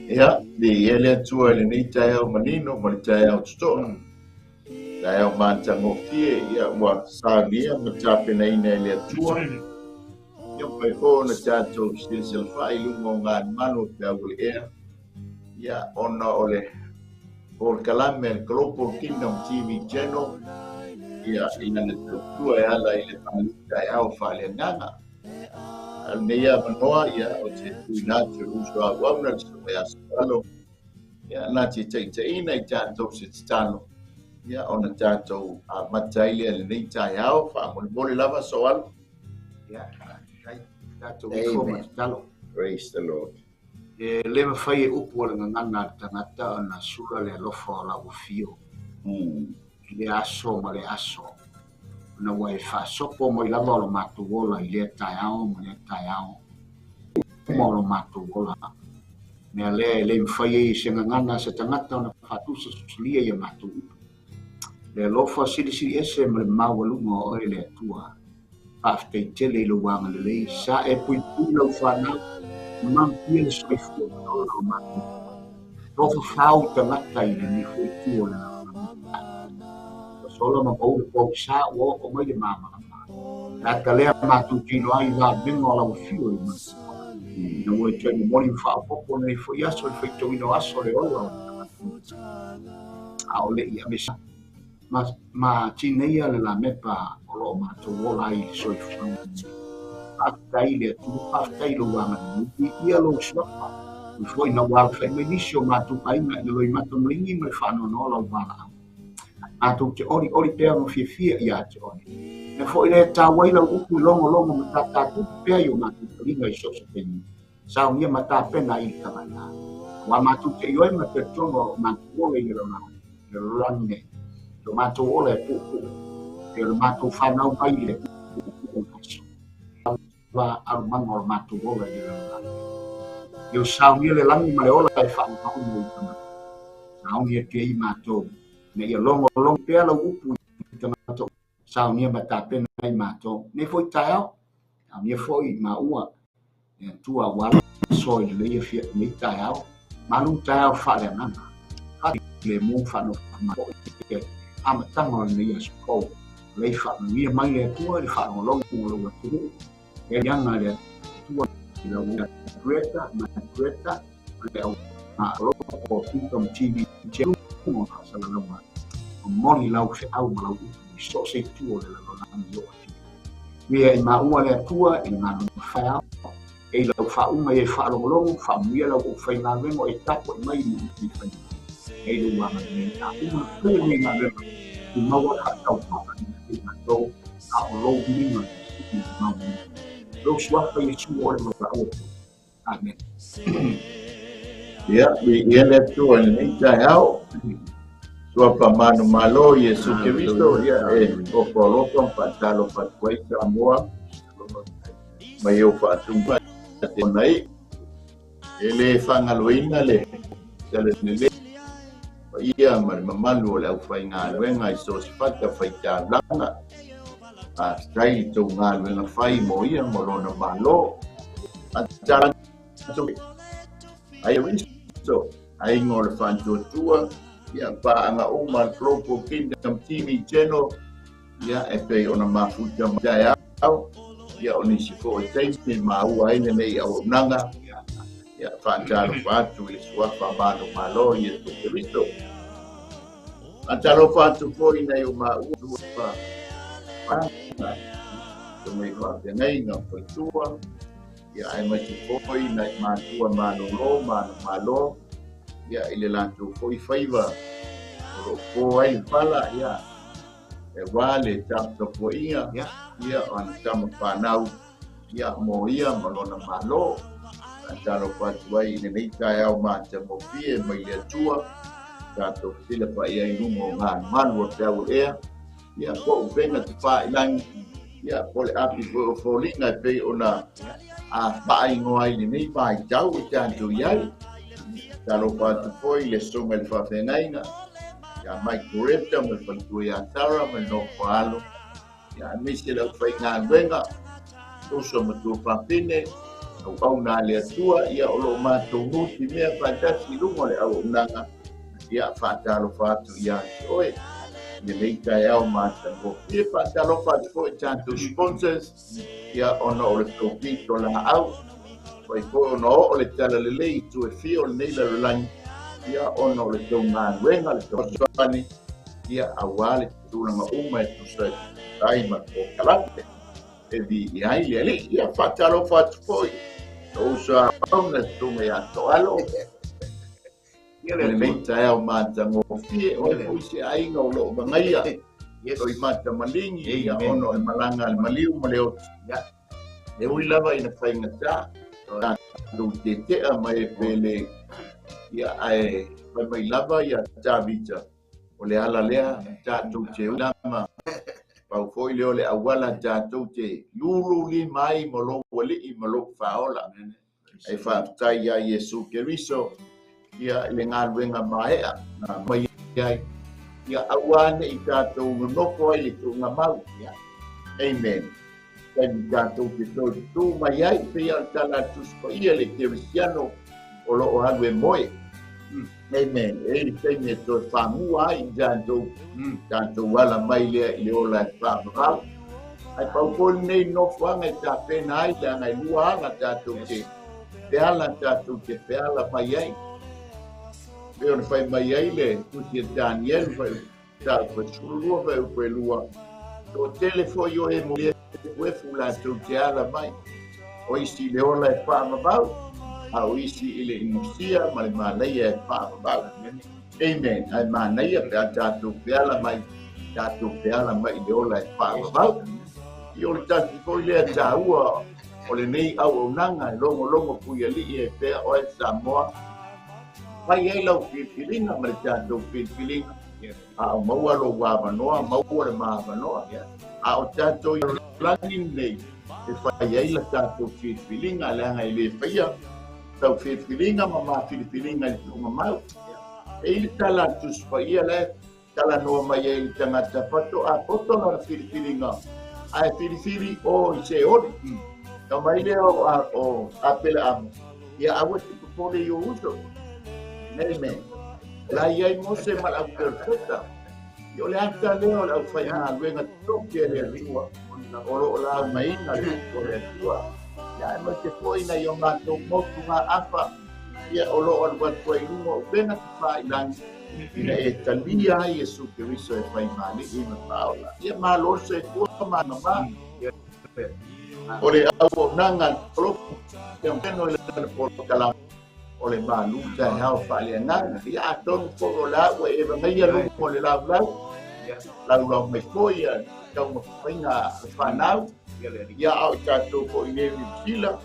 Ia, viia le Atua i lenei taeao manino ma le taeao totoa. Taeao matagofie, ia ua saunia ma tapenaina e le Atua. Ia mafai foi ona tatou silasilafai i luga o galumalu o peau o le ea. Ia, ona o le polokalame a le Global Kingdom TV Channel, ia, ina le tautua e ala i le malu taeao faaleagaga. A o lenei avanoa, ia, ou te tuuina atu i le uso a auauna le Susuga ia Sefalo, ia, na te taitaiina i tatou se tatalo, ia, ona tatou amata ai lea i lenei taeao. Faamolemole lava, Soalo. Ia, faafetai. Tatou ifo ma Amen. tatalo. Praise the Lord. E le mafai e upu o le gagana a le tagata ona sula le alofa o lau afio i lea aso ma lea aso, ona ua e faasopo mai lava o lo matou ola i lea taeao ma lea taeao uma o lo matou ola. Mea lea e le mafai ai e se gagana a se tagata ona faatusa susulia ia matou upu. Le alofa silisili ese ma le maualuga o oe le Atua. Faafetai tele i lou agalelei, sa e puipui lau fanau, ma manuia le soifua ma le ola o matou. Tofafau tagata i lenei foi itu o le lalolagi. Ua sola ma maua le poisa ua oo mai le malamalama. Le ata lea matou te iloa ai i vaavega o lau afio i matou ola. Ina ua e toe momoli ma faaopoopo lenei foi aso i le faitauina o aso o le ola o le tagata. A o le i avesa ma, ma tineia le lamepa o lo o matou ola ai i le soifuaga lenei. Faafetai i le Atua, faafetai i lou agalelei, viia lou suafa. Ui foi ina ua alafai mai nisi o matou aiga i le loimata maligi ma le faanoanoa o lau valaau. Matou te olioli pea ma fiafia ia te oe. Mea foi lea e tau ai lau upu i logologo ma tātātupu pea i o matou taliga i so o se taimi. Saunia ma tapena i le tagata. Aua matou te ioe ma talitonu o lo o matou ola i le lalolagi, le lalolagi nei. Lo matou ola e puupuu, e o le matou fanau mai i le puupuu o le aso. Lava alumaga o le matou ola i le lalolagi. Ia o saunia le lagi ma le ola e faaogaoga i tagata. Saunia pea i matou, ina ia logologo pea lau upu i tagata saunia ma tapena i matou. Nei foi taeao, saunia foi i maua, le Atua ua aso i lenei afiafi nei taeao, malu taeao faaleagaga, faafilemu faanofo mai foi le amataga o lenei aso fou. Lei faamanuia mai le Atua i le faalogologo o lou atunuu, e aliaga le Atua i lau Greta, ma Greta, ma le au o Kingdom TV Channel o faasalalauga. Momoli lau feau ma lau upu i so o se itu o le lalolagi o atu. Mea i maua le Atua i le galuega fai e i lau faauma i e faalogologo, faamanuia lau aufaigaluega o e tapuai mai i lenei faiga. E i lou agalelei a uma na faia lenei galuega, i maua le faataupapa i matou, a o lou viiga i le maualuga. Lou suafa Iesu o le valaau atu. Amen. Ia, viia le Atua i lenei taeao. Suafa manumalo Iesu Keriso, ia e ofo alofa ma faatalofa atu ai Samoa mai ou faatumba te ona i. E le faagaloina le talalelei. paia ma le mamalu o le aufaigaluega i so o se fatafaitaulaga. Faafetai i tou galuega fai mo ia ma lona Malo. Faatala atu ai Risto, aiga o le Faatuatua, ia paaga uma le Global Kingdom TV Channel, ia e pei ona mafuta mai taeao, ia o nisi foi taimi maua ai lenei auaunaga, ia faatalofa atu i le suafa manumalo Iesu Keriso. Faatalofa atu foi nai o maua tua mai faafeagaiga faletua, ia aemaise foi nai matua malolo manumalo, ia i le latou foi faiva o loo po ai le pala, ia e wā le taputapuaiga, ia o ana tama whanau, ia mo ia ma lona malo. Faatalofa atu ai i lenei taeao matagofie mai le Atua, tatou fesilafa'i ai i luga o galugalu o peau o ea, ia po o upega tafailagi, ia po o le api foi o foliga e pei ona faaigoa ai lenei vaitau e tatou i ai. Talofa atu foi i le susuga i le faafeagaiga ia Mike Coretta ma le faletua ia Sarah ma le nofo alo, ia aemaise le aufaigaluega uso ma tuafafine auauna a le Atua, ia o loo matou nutimea faatasi i luga o le auaunaga. Ia faatalofa atu ia te oe lenei taeao matagofie. Faatalofa atu foi i tatou sponsors, ia ona o le taupito laau fai foi ona oo le tala lelei i tu e fia o lenei lalolagi, ia ona o le tou galuega le fesoasoani, ia auā le tulaga uma e tusa ai ma le polokalame e viia ai le Alii. Ia faatalofa atu foi lou uso a Pauna susuga ia Toalo lenei taeao matagofie. O le foi se aiga o loo magaia toi matamaligi, ia ona o le malaga a le maliu ma le oti, e ui lava ina faigata tatou tetea mai e pele, ia ae fai mai lava ia Tavita o le ala lea tatou te lama pau foi lea o le auala tatou te lululima ai ma lou Alii ma lou Faaola. E faafetai ia Iesu Keriso, ia i le galuega maea na mai ai, ia aua nei tatou nonofo ai le tuugamau. Amen. Taimi tatou te toe tutū mai ai pei o le tala a le Tusi Paia le Kerisiano o loo alu e moe. Amen. E i le taimi e toe faamua ai i tatou, tatou ala mai lea i le ola e faavavau. Ai pau foi lenei nofoaga e tapena ai leaga e lua ala tatou te feala, tatou te feala mai ai. Pei ona fai mai ai le tusi e Daniel fai tau fai 12 fai upu e lua. Toatele foi o e mo le efuefu latou te ala mai. O isi i le ola e faavavau, a o isi i le inusia ma le manaia e faavavau. Amen. Ai manaia pe a tatou feala mai, tatou feala mai i le ola e faavavau. I o le tasi foi lea tāua o lenei auaunaga e logologo puialii e pea oe Samoa. Fai ai lau filifiliga ma le tatou filifiliga. A o maua lou avanoa, maua le maavanoa. A o tatou i lagi nei, e fai ai la tatou filifiliga, leaga e le faia tau filifiliga ma mafilifiliga i le tuugamau. E i le tala a le Tusi Paia la e talanoa mai ai i le tagata faatoa poto lana filifiliga, ae filifili o i se oli. Tau mai lea o Apelaama, ia aua te popole i o uso. Amen. La i ai Mose ma le au perofeta. I o le ata lea o le aufaigaluega totofi a le Atua, o loo laugaina le upu a le Atua. Ia aemaise foi nai o matou motugaafa, ia o loo alu atu ai i luga o upega tafailagi, ina e talia ai Iesu Keriso e fai ma Alii ma Faaola. Ia malo le soifua ma mama. O le auaunaga alofa ia i lana polokalame o le malu taeao faaleagaga. Ia atonu foi o la ua e vagaia luga o le laulau, laulau mai foi ia taumafaiga a le fanau, ia a o tatou foi nei Niu Sila,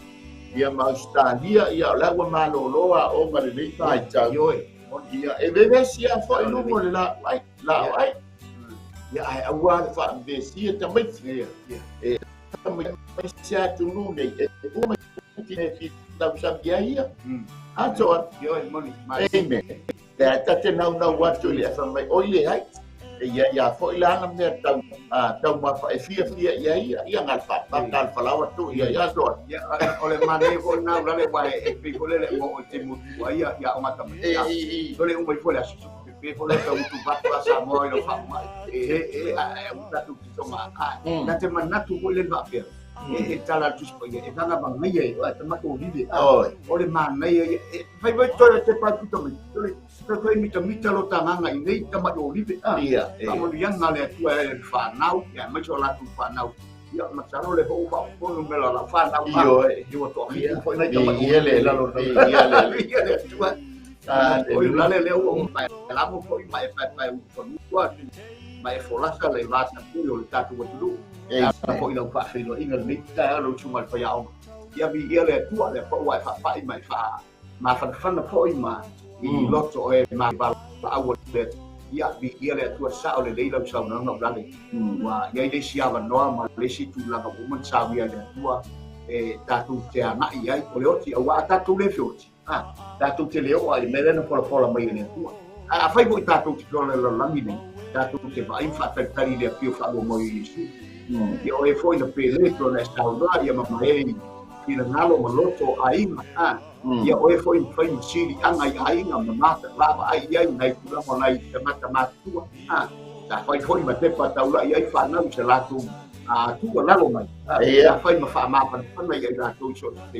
ia ma Australia, ia o la ua malolo aoga lenei vaitau. Ia e vevesi lava foi luga o le laau ai, laau ai. Ia ae aua le faavevesia tamaiti. E mai se atunuu nei e uma e tausami ai ia. Atoa. Amen. Le ai tate naunau atu i le afa mai oi le ai. E ia ia foi la na mea tau tau mafa e fia fia ia ia ia ngal fa pa kal falawa tu ia ia so ia o le mane ko na ula le wa e pe ko le mo o te mo tu ia ia o mata mai e o le umai fo le aso pe fo le tau tu va tu sa mo i lo fa mai e e u ta tu to ma a na te manatu ko le va pe e tala tu spo ia e vanga vanga ia o te mako vive o le mane ia vai vai to te pa tu to mai to mita mita lo tanganga i nei tama o live a ia e mo yang ngale tu e whanau ia mai so la tu whanau ia masalo le ho ba ko no mela la whanau io e io to fi fo nei tama ia le la lo ia le ia le tu a o la le le o mai la mo fo mai mai mai o no mai fo la sa le va ta ku le ta tu tu e ko i la fa fi no inga ni ta lo tu mal fa ia ia vi ia le tu le fo wa fa fa mai fa ma fa fa na fo i ma i loto e ma va au le ia vi ia le tua sa o le leila sa na na blale wa ia le sia va noa ma le si tu la ko man sa ia le tua e ta tu te ana ia o le oti au a ta tu le fioti a ta tu te le o ai mele na fola fola mai le tua a fai mo ta tu te le langi nei ta tu te va in fa tali le pio fa mo i su ia o e foi na pele to na sa ia ma mai i le ngalo ma loto ai a ia oe foi fai siri anga i aiga ma mata lava ai ai nai tulaga nai tagata matutua a sa fai foi ma tepa taula'i ai fanau i se latou tuualalo mai sa fai ma faamafanafana i ai latou i so o se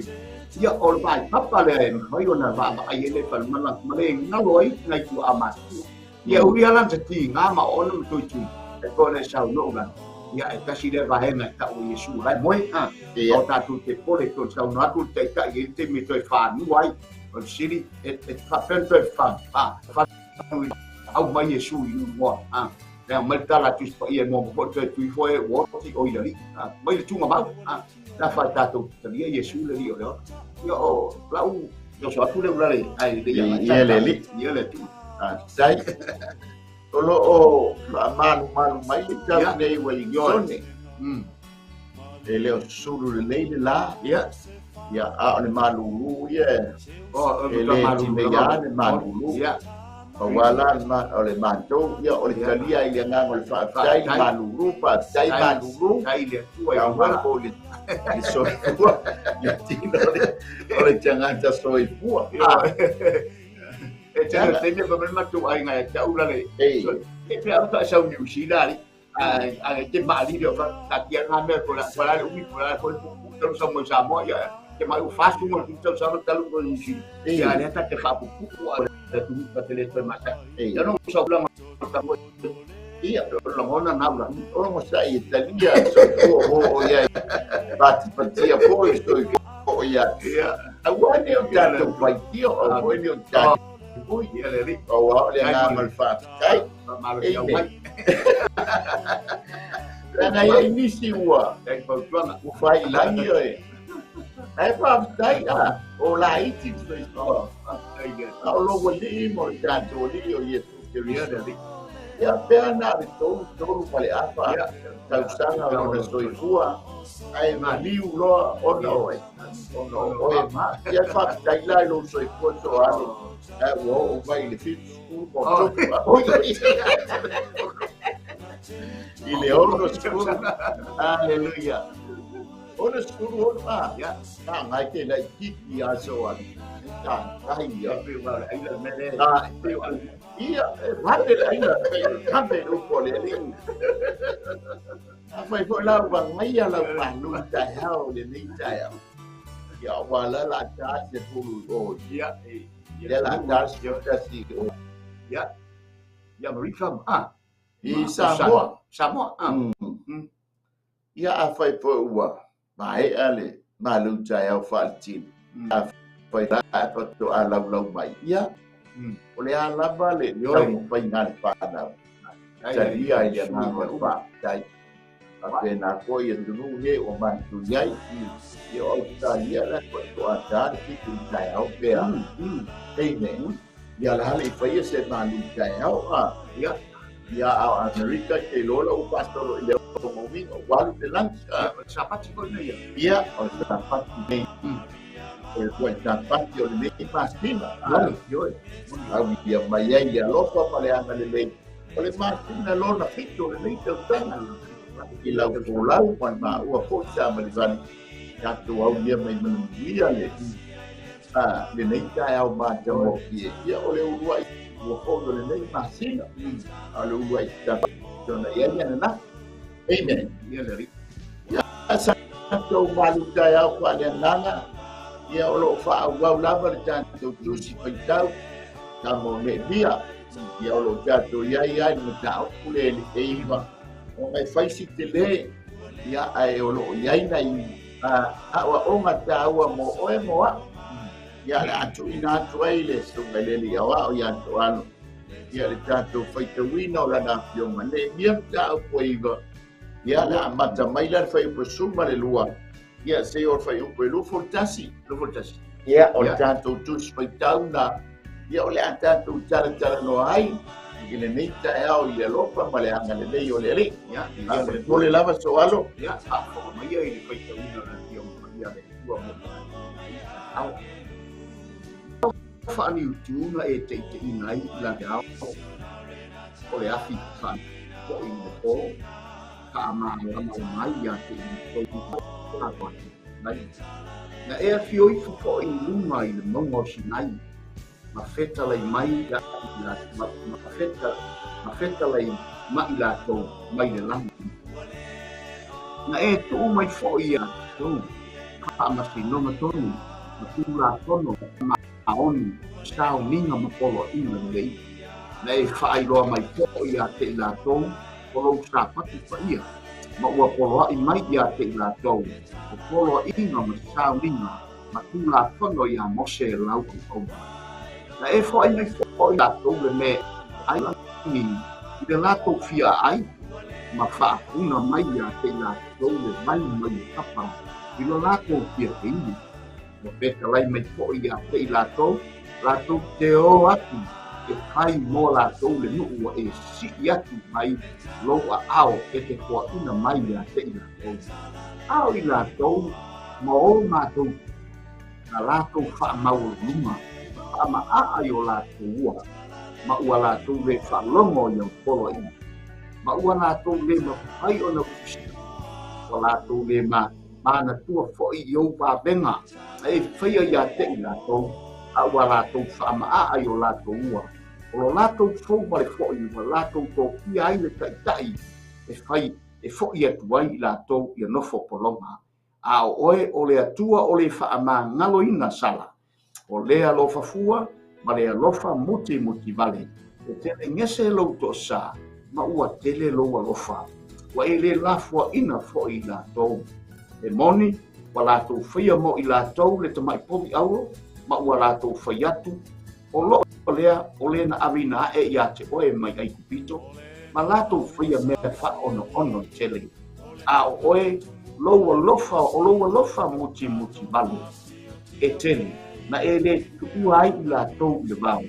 ia o le vaipapa lea e mafai ona vaavaai ai le falemala ma le galo ai nai tua'a matutua ia uli ala na tatiga ma ona ma toitui e pona e sauno'u lana ia e tasi le vaega e ta'u Iesu lai moe a o tatou te pole to sauno atu le ta'ita'i ai le taimi e toe fanua ai o le sili e faapea toe fa fa au mai Iesu i moa a le mai tala tu paia mo mo toe tui foe o oti o i lali a mai le tunga mau a la fa tatou talia Iesu le li o le ia o lau yo so atu le ulale ai le ia le li ia le tu a sai o lo o malu malu mai le tau nei ua igione e leo sulu lelei le la ia ia a o le malulu ia o e le timeia le malulu ia aua la o le matou ia o le talia i le agaga o le faafetai le malulu faafetai malulu tai le atua aua po le soifua ia tino o le tagata soifua e te te me me matu ai ngai te ula le e pe au ta sau New Zealand a te mali le fa ta tia na me ko la ko la umi ko la ko ko sa mo sa mo ya te mai u fasu mo tu sa ta lu ko ni ya le ta te fa pu pu a te tu pa te le te mata ya no sa ula ta mo ia la mona na ula o mo sa i talia so o ya pati patia po so o ya aua ne o ta tu pai tio o ne o ta ui ia le li o wa le na mal fa kai ma le au mai na ia nisi ua e pa tuanga u fai langi e e pa tai a o la iti so o lo wali mo ta to li o Yesu ia le li ia pe na le to to pa le afa tau sanga o le soifua ai ma liu loa ona oe ona oe ma ia fa tai la lo soifua so ale ua oo mai i le 70 ma topu i le 60 aleluia 60 ono a a ngai te lai kiki aso ale ta tai ia ia e vale le aina kampe upo le alii a fai foi lau vagaia lau malu taeao lenei taeao ia ua la la ta se pulu o ia ia la ta se tasi o ia ia Marika a i Samoa Samoa a ia a fai foi ua maea le malu taeao faaletino a fai la faatoa laulau mai ia o le a lava le taumafaiga le fanau talia i le agaga o le faafetai apena ko ia tunu he o mantu ai ia o Australia la faatoa ta le 7 i taeao pea amen ia la le faia se malu taeao a ia ia a Amerika ke lola u pastoro i le mauiga o walu le langi sapati ko nei ia o sapati nei O le uluai Sapati o lenei masina. Aulia mai ai le alofa ma le agalelei o le masina lona 7 o lenei tausaga. I lau folau ma le maua foi sa ma le vali. Tatou aulia mai manuia le lenei taeao matagofie. Ia o le uluai ua foi o lenei masina. A o le uluai Sapati ona i ai ananafi. Amen. Ia sa tatou malu taeao faaleagaga. Ia o loo faaauau lava le tatou tusi faitau tama o Nehemia. Ia o loo tatou iai ai le mataupu le 9 ona e fai si tele. Ia ae o loo iai nai aoaoga taua mo oe mo a'u. Ia le a tuuina atu ai le susuga i le alii aoao ia Toalo. Ia le tatou faitauina o lana afioga Nehemia mataupu 9. Ia le amata mai la le fuaiupu 12. Ia se o le fuaiupu 21. 21. Ia o le tatou tusi faitau na. Ia o le a tatou talatalanoa ai i lenei taeao i le alofa ma le agalelei o le Alii. Ia, o le lava soalo. Ia, faafofoga mai ia i le faitauina o le afioga Paia a le Atua mo le taeao. Faaniutu na e taitaiina ai i lana ao o le afi faapoi i le po faamalamalama ai ia te i tou mai. Na e afio ifo foi i luga i le mauga o Sinai, ma fetalai mai ma fetalai mai latou mai le lagi. Na e tuu mai foi ia tou faamasinoga tonu, ma tulafono ma aoni, sauniga ma poloaiga lelei. Na e faailoa mai foi ia te i latou o lou Sapati paia, ma ua poloai mai ia te i latou o poloaiga ma sauniga ma tulafono ia Mose e lau auauna. Na e foai mai foi latou le mea ai i le latou fia ai, ma faapuna mai ia te i latou le vai mai le kapa i lo latou fia teinu. Ua fetalai mai foi ia te i latou, latou te o atu e fai mo latou le nuu ua e sii atu mai lou aao e te toaina mai ia te i latou. A o i latou ma o matou na latou faamaualuluga, faamaaa i o latou ua, ma ua latou le faalogo i au poloaiga, ma ua latou le mafai ona ususia, ua latou le manatua foi i ou vavega na e faia ia te i latou, a ua latou faamaaa i o latou ua. O lo latou fou ma le foi ua latou tofia ai le taitai e fai e foi atu ai i latou ia nofo pologa. A o oe o le Atua o le faamagaloina sala, o le alofa fua ma le alofa muti muti vale, e tele gese lou toasā ma ua tele lou alofa, ua e le lafuaina foi i latou. E moni, ua latou faia mo i latou le tamai povi auro, ma ua latou fai atu, o loo lea o le na avina ae ia te oe mai Aikupito, ma latou faia mea faaono'ono tele. A o oe lou alofa o lou alofa muti muti vale e tele, na e le tuua ai i latou i le vao,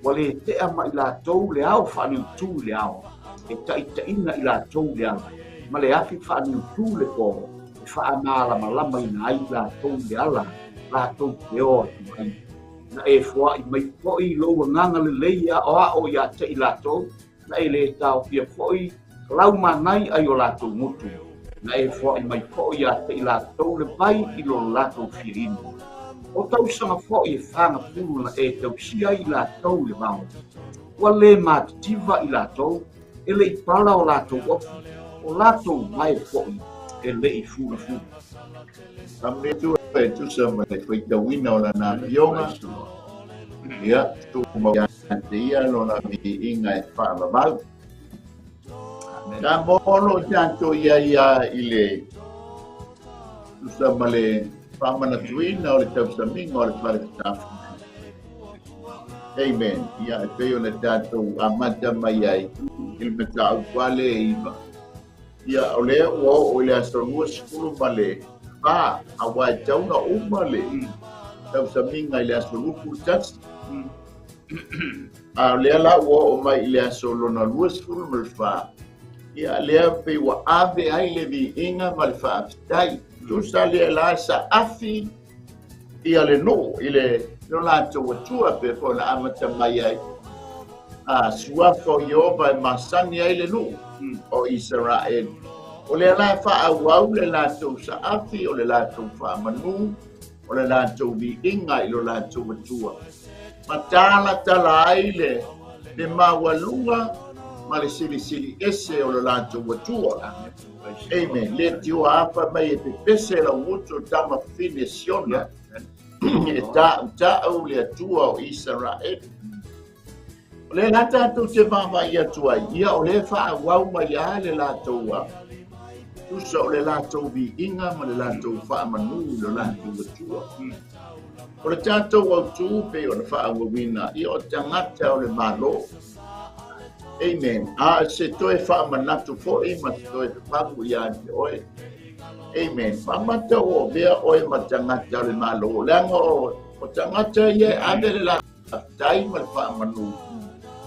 ua le tea ma i latou le ao faaniutū i le ao, e taitaiina i latou le ala, ma le afi faaniutū le po, e faamalamalamaina ai i latou le ala latou te o atu ai. Na e foai mai foi lou agaga lelei aoao ia te i latou, na e le taofia foi lau manai ai o latou gutu, na e foai mai foi ia te i latou le vai i lo latou fiainu. O tausaga foi e 40 na e tausia ai i latou le vao, ua le matitiva i latou, e le i pala o latou ofu, o latou vae foi e le i fulafula. Amne tu e tusa ma le faitauina o lana afioga. Ia, tumau ia te ia lona viiga e faavavau. Ta molo tatou ia ia i le tusa ma le faamanatuina o le tausamiga o le fale fetafu. Amen. Ia e pei ona tatou amata mai ai i le mataupu a le 9. Ia o lea ua oo i le aso 24, aua e tauna uma le tausamiga i le aso 21. A o lea la ua oo mai i le aso lona 24. Ia lea pei ua ave ai le viiga ma le faafetai. Tusa lea la saafi i Ia le nuu i le lo latou Atua pe foi na amata mai ai a suafa o Ieova e masani ai le nuu o Isaraelu. O lea la e faaauau le latou saafi, o le latou faamanu, o le latou viiga i lo latou Atua. Ma talatala ai le maualuga ma le silisili ese o le latou Atua. Amen. Le tiua afa mai e pepese lau gutu tama fine Siona. E ta'u le Atua o Isaraelu. O le la tatou te vaavaai atu ai, ia o le faaauau mai lava le latou tusa o le latou viiga ma le latou faamanu i lo latou Atua. O le tatou autū pei ona faaauauina, ia o tagata o le Malo. Amen. A se toe faamanatu foi ma se toe fagu ia te oe. Amen. Faamata ua avea oe ma tagata o le Malo. Leaga o tagata ia e ave le latai ma le faamanu.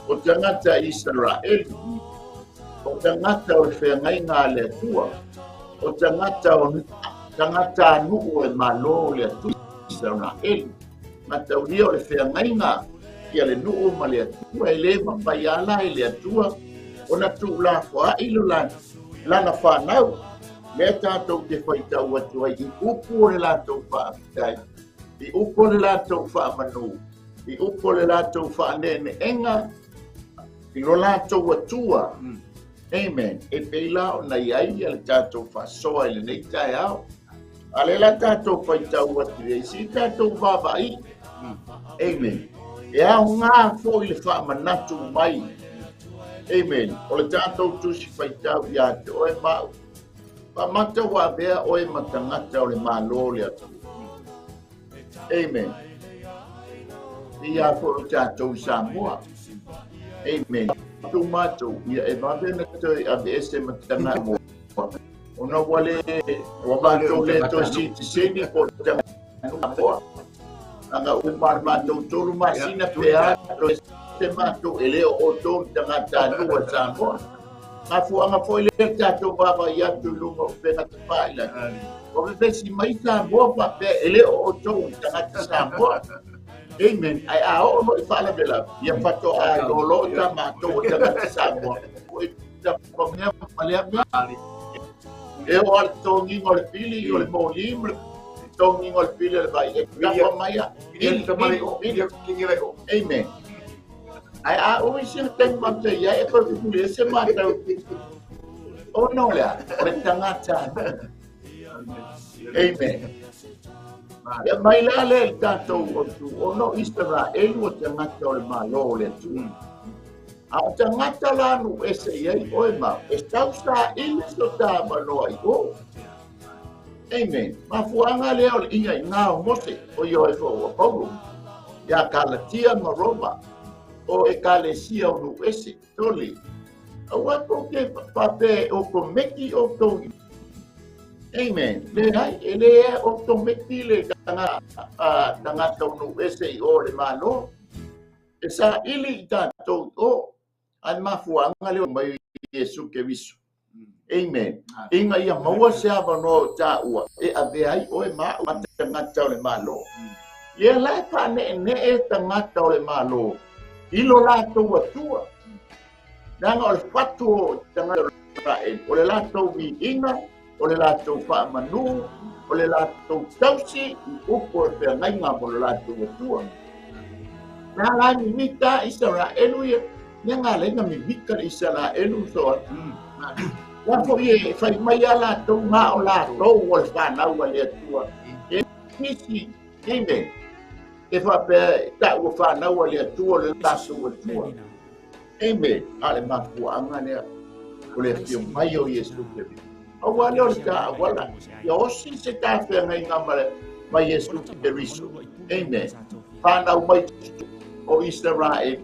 O tagata Isaraelu. O tagata o le feagaiga a le Atua. O tagata o tagata nuu e Malo o le Atua Isaraelu. Mataulia o le feagaiga ia le nuu ma le Atua e le mafai ala i le Atua ona tuulafoai lo lana whanau. Lea tātou te whaitau atu ai i upu o le latou faafetai, i upu o le latou faamanu, i upu o le latou faaneeneenga, i lo latou Atua. Amen. E pei la ona iai ia le tātou faasoa i lenei taeao. A le la tātou faitau atu ai, si tātou vaavaai. Amen. E aoga foi le faamanatu mai. Amen. O le tātou tusi faitau ia te oe ma'u. Faamata ua avea oe ma tagata o le Malo o le Atua. Amen. Ia foi o tātou Samoa. Amen. Tu mātou, ia e vave na toe ave ese ma tagata moa. Ona ua le, ua mātou le toe sitiseni po tagata moa. Anga uma le mātou tolu masina pe a toe se mātou e leo o tō tagata nua Samoa. Mafuanga foi le tātou vaavaai atu i luga o upega tafailagi. O pepesi mai Samoa faapea e le o outou tagata Samoa. Amen. Ae a oo loa i faalavelave, ia faatoa lolo ta matou o tagata Samoa. O e tapa mea ma lea mea. E o a le totogiga o le pili, o le moli ma le totogiga o le pili o le vai. E tapa mai a. Amen. Ae a ui se taimi matou i ai e toe fefuli ese matou. Ona o le a? O le tagata. Amen. Ia mai la le le tātou o tu, ona o Isaraelu o tagata o le Malo o le Atua. A o tagata la nu ese i ai oe ma, e tausaili so tāmanoa i o. Amen. Mafuanga lea o le iga i ngā o Mose, o i oe fo o Paulo. Ia Kalatia ma Roma, o ekalesia o nu ese, tole. Aua tou te faapea e otomeki outou. Amen. Le ai, e le e otomeki le tagata o nu ese i o le Malo. E saili i tātou i o. Ae mafuanga lea mai Iesu Keriso. Amen. Inga ia maua se avanoa o tāua e avea ai oe ma'u ma tagata o le Malo. Ia la e faaneenee tagata o le Malo i lo latou Atua. Leaga o le fatu o tagata o Israeli, o le latou viiga, o le latou faamanu, o le latou tausi i upu o le feagaiga mo le latou Atua. Na la mimita Isaraelu ia, mea ngā leina mimika le Isaraelu soa. La foi e whai mai a latou ngā o latou o le whanau a le Atua. E nisi, amen. E whapea ta'u o whanau a le Atua o le latou Atua. Amen. A le mafuaanga lea o le afio mai o Iesu Keriso. Aua lea o le ta'auala. Ia osi se tafeagaiga ma le ma Iesu Keriso. Amen. Whanau mai o Israel.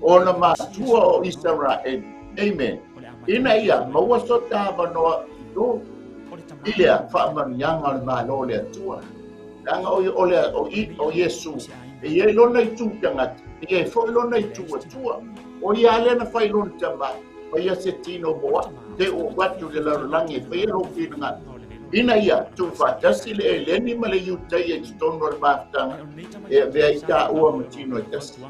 Ona matua o Israel. Amen. Ina ia maua so tāmanoa i tō. I lea faamanuiaga o le Malo o le Atua. Leaga o le o i o Iesu. E iai lona itu tagata. E iai foi lona itu Atua. O ia lea na fai lona tama. Faia se tino mo a'u. Te o atu le lalolagi e faia lou finagalo. Ina ia tuufaatasi le eleni ma le Iutaia i totonu o le mafutaga e avea ai taua ma tino e tasi.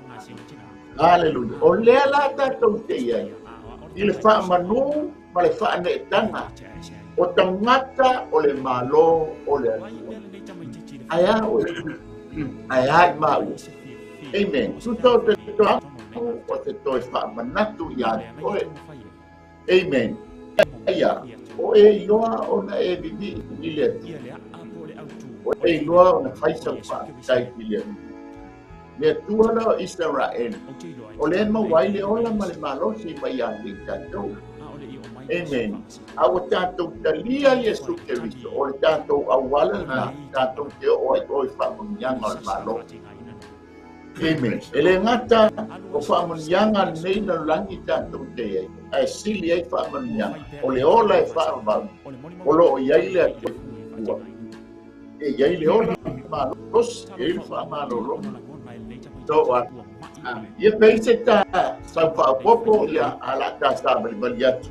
Haleluia. O lea la tatou te i ai i le faamanū ma le faaneetaga o tagata o le Malo o le Atua. Ae a oe? Ae a i maua? Amen. Tusa o te toamu o te toe faamanatu iā te oe. Amen. Ia, o e iloa ona e vivii i le Atua. O e iloa ona fai sau faafetai i le Atua. Le Atua la o Isaraele, o le maua ai le ola ma le malosi mai ia te i tatou. Amen. A ua tatou talia Iesu Keriso, o le tatou auala lena, tatou te oo ai o i faamanuiaga o le Malo. Amen. E le gata o faamanuiaga lenei lalolagi tatou te i ai, ae sili ai faamanuiaga o le ola e faavavau, o lo o i ai le Atua. E i ai le ola malosi, e i ai le faamalologa. To'a. Ia pei se ta sau faaopoopo ia a la ta savalivali atu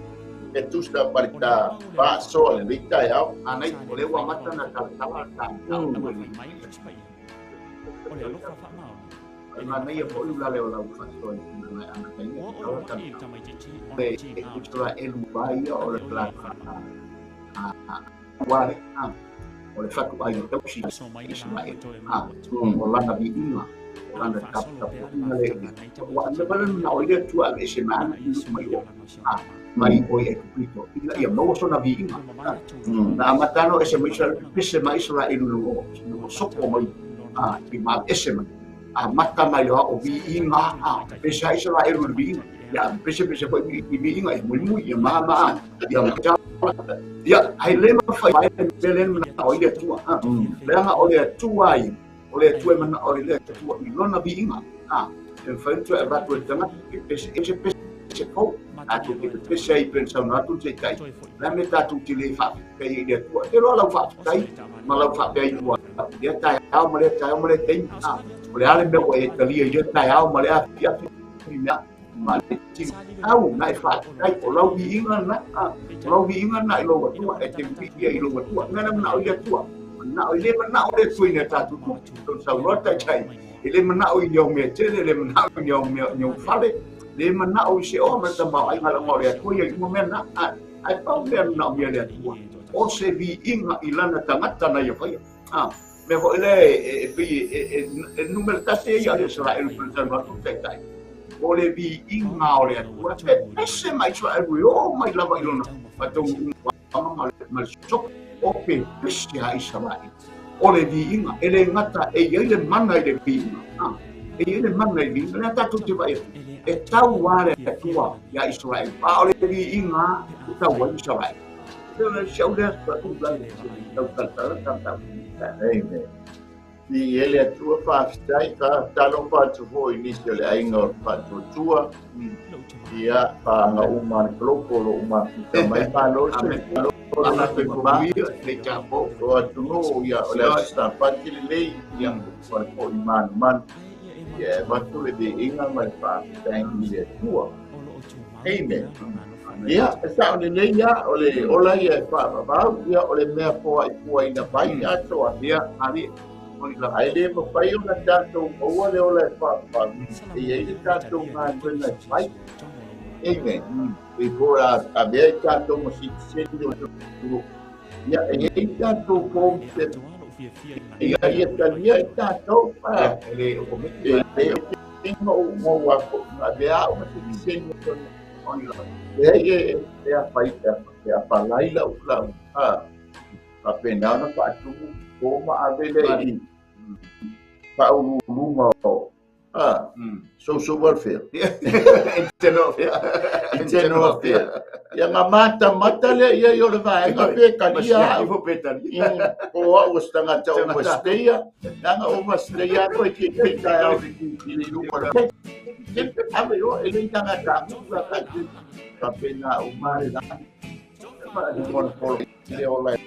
e tusa ma le ta faasoa lenei taeao. Anai, o lea ua amata ona talatala ta mataupu e le manaia foi ulale o lau faasoa i tulaga e amataina e tatau ona talatala. E Isaraelu ia o le ua o le fatuaiga tausi Isaraelu o lana viiga o lana taputapuaiga le ua leva le manao i le Atua aveese mai ana mai o mai o i Aikupito ina ia maua sona viiga. Na amata no ese mai Israel pese mai Israelu no sopo mai i ma ese mai amata mai loa o viiga pese Israelu le viiga ia pese pese foi i viiga e muimui ia ma ia ia ai le mafai mai le manao i le Atua. Leaga o le Atua ai o le Atua e manao i le Atua i lona viiga. E mafai ona toe avatu e le tagata e pese ese pese fou tatou te pepese ai pe saunoa atu le taitai le a mea tatou te le faafetai ai i le Atua. Te loa lau faafetai ma lau faapea i ua lea taeao ma lea taeao ma lea taimi. O le a le mea ua e talia i lea taeao ma lea afiafi mea ma le tino au na e faafetai o lau viiga na o lau viiga na i lou Atua e te viia i lou Atua. Mea na manao i le Atua manao i le manao le Atua ina tatou tu saunoa taitai e le manao i niau mea tele, le manao i niau mea niau fale, le manao i se oa ma le tamaoaiga laga o le Atua ia i uma mea na ae pau mea manao mea le Atua o se viiga i lana tagata na ia faia. Mea foi le e pei e numera tasi ia le Israelu pe saunoa atu taitai o le viiga o le Atua e pese mai Israelu e o mai lava i lona faataunuuga ma le sopo o pe pese a Israelu o le viiga e le gata e i ai le mana i le viiga e i ai le mana i le viiga lea tatou te vaai atu e tau a le Atua ia Israelu a o le viiga e tau ai Israelu. Se au lea tau talatala talatala. Amen. I e le Atua faafetai faatalofa atu foi i nisi o le aiga o le faatuatua ia faaga uma le kolopo o loo mafuta mai malosi o atunuu ia o le aso Sapati lenei ia o le fo'i manumanu ia e avatu le viiga ma le faafetai i le Atua. Amen. Ia e sao lelei ia o le ola ia e faavavau ia o le mea foaifuaina mai atoa ia ali ai le mafai ona tatou maua le ola e faavavau e i ai le tatou galuega e fai. Amen. E po a avea i tatou ma sitiseni o ia e i ai tatou pou ia ia talia i tatou e le o komiti e le o mo avea au ma sitiseni o e e a fai e a palai lau lau faapena ona faatumu po ma ave le i faauluuluga o social welfare internal affair ia nga matamata lea ia i o le vaega pe talia au o au o se tagata overstayer leaga overstayer koe ke taeao i le luga ave o e le tagata aguga kai faapena uma le lagi uma le polo le ola e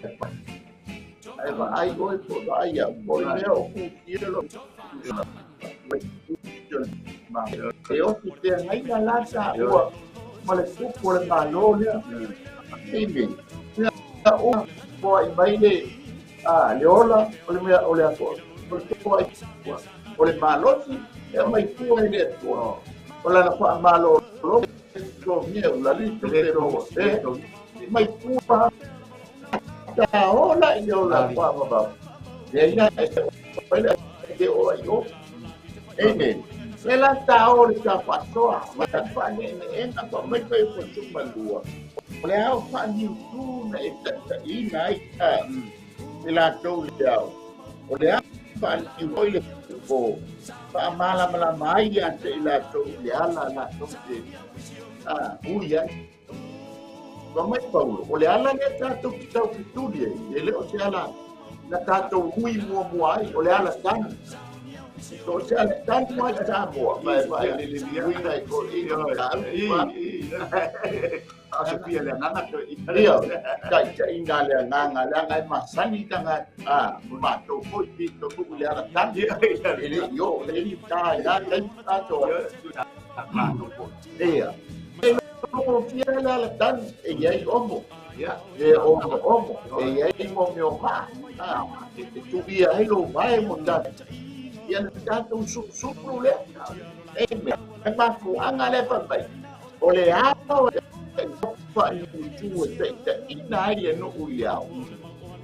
ai vaai oe po vaai au po le mea o kutia lo e ofi feagaiga la taua ma le kupu o le Malo lea. Amen. O Toai mai le le ola o le mea o le aso o le toai o le malosi e mai tua i le Atua o lana faamalolo togia ulali le e mai tua ta ola i ola faavavau le ina e le e o ai o. Amen. Le la ta o le ta faasoa ma ta faaneeneega fa mai fai o tumalua o le ao faaniutu na e taitaina ai e latou le ao o le ao faaniu oi le po faamalamalama ai ia te i latou i le ala latou te ui ai. Fa mai Paulo o le ala lea tatou te taufetuli ai e le o se ala na tatou ui muamua ai o le ala tanu. O se ala tanu ai Samoa mai mai uiga i ko i a se pia le agaga ia taitaina le agaga leaga e masani tagata matou foi pitonu le ala tanu e le i oo le i ta i la taimi tatou ia e logofia le ala tanu e iai omo e omo omo e iai mo mea o maa e tuia ai lou mae mo tatou ia na tatou sulusulu lea. Amen. E mafuaga lea fai o le ao faaniutu e taitaina ai le nuu i le ao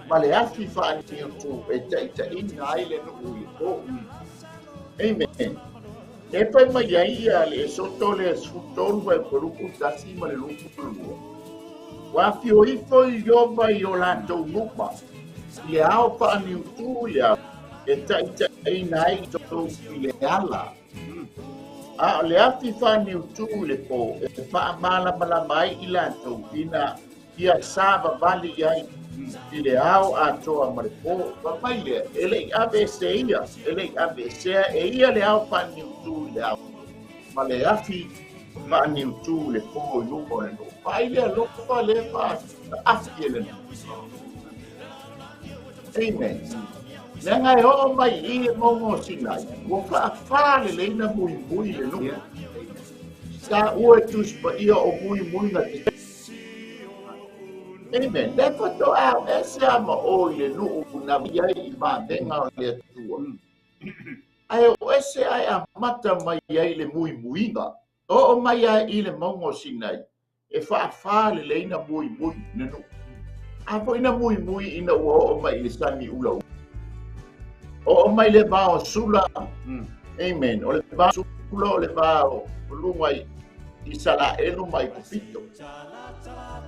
ma le afi faaniutu e taitaina ai le nuu i le po. Amen. E fai mai ai ia le Esoto le 13 vai paluku 1 ma le 22. Ua afio ifo i Iova i o latou numa i le ao faaniutu i le ao e taitaina ai tou i le ala. A o le afi faaniutu i le po e faamalamalama ai i latou ina ia savavali ai i le ao atoa ma le po. Fa mai lea e lei ave se ia e lei ave sea e ia le ao faaniutu i le ao ma le afi faaniutu i le po i luma o le nuu. Faai lea lofa le faafi e le nuu. Amen. Leaga e oo mai i e mauga o Sinai ua faafā lelei na muimui le nuu. Sa ua e tusipaia o muimuiga te. Amen. Le faatoa ese a ma o i le nuu na iai i mavega o le Atua. Ae o ese ae amata mai ai le muimuiga. Oo mai ai i le mauga o Sinai e faafā lelei na muimui le nuu. A foi na muimui ina ua oo mai i le sani ulaula. Oo mai le vao sula. Amen. O le vao sula o le vao o luga i Isaraelu mai Kupito.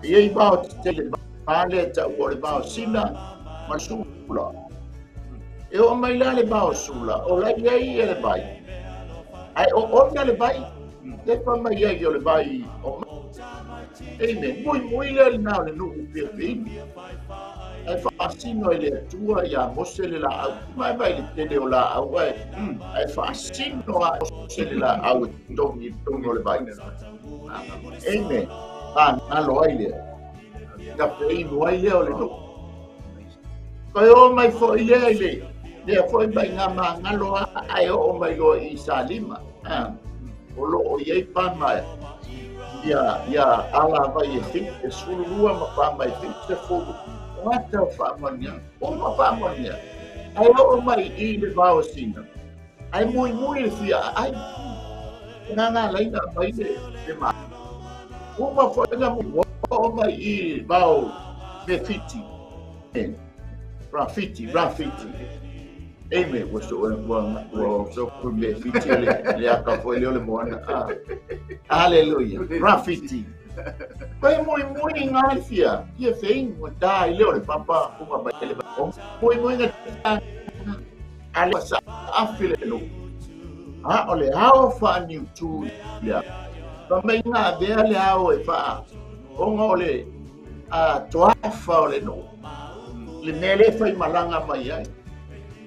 E iai vao tetele va lea taua o le vao sina ma le sula. E oo mai la le vao sula o la iai ia le vai. Ae o ona le vai. Le fa mai ai o le vai o Amen. Mui mui lea lena o le nuu piafeini. Ae faasino e le Atua ia Mose le laau. Mai mai le tele o laau ae. Ae faasino a Mose le laau e togi i totonu o le vai. Amen. Galo ai lea. Tafeinu ai lea o le nuu. Kai o mai foi lea i le lea foi mai ngā magalo a ae oo mai loa i Salima. O loo iai pama ia ia ala vai e whitu e 12 ma pama e 70. O ata o faamanuiaga. Uma faamanuiaga. Ae oo mai i le vao sina. Ae muimui le fia ai. Ngā laina mai le ma. Uma foi na oo mai i vao me fiti. Rafiti, Rafiti. Amen. Ua so ua so ku me fiti le le aka foi le o le moana. Hallelujah. Rafiti. Pai mui mui ngā fia. Ia fein mo ta i le o le papa kunga mai le o. Mui mui ngā ale sa afi le no. A o le ao faaniutu ia. Pa mai ngā vea le ao e fa. O ngā o le toafa o le no. Le mea le fai malanga mai ai.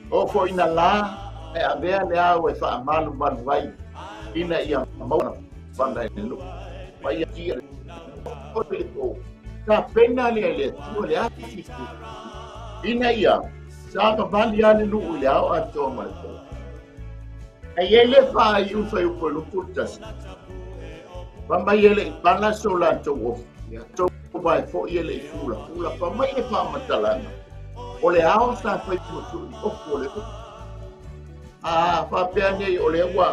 O foi na la e avea le ao e faamalu malu ai ina ia maua fana e le ma ia tia o le po. Ta pena le le tua le afi ina ia sa vali ale nuu i le ao atoa ma le po. Ai e le fa i ufa i upo lupu tasi. Pa mai ele i pala so latou ofi. Tou vae fo'i e le'i fulafula fa mai le faamatalaga o le ao sa fai masu'i ofu o le a faapea nei o lea ua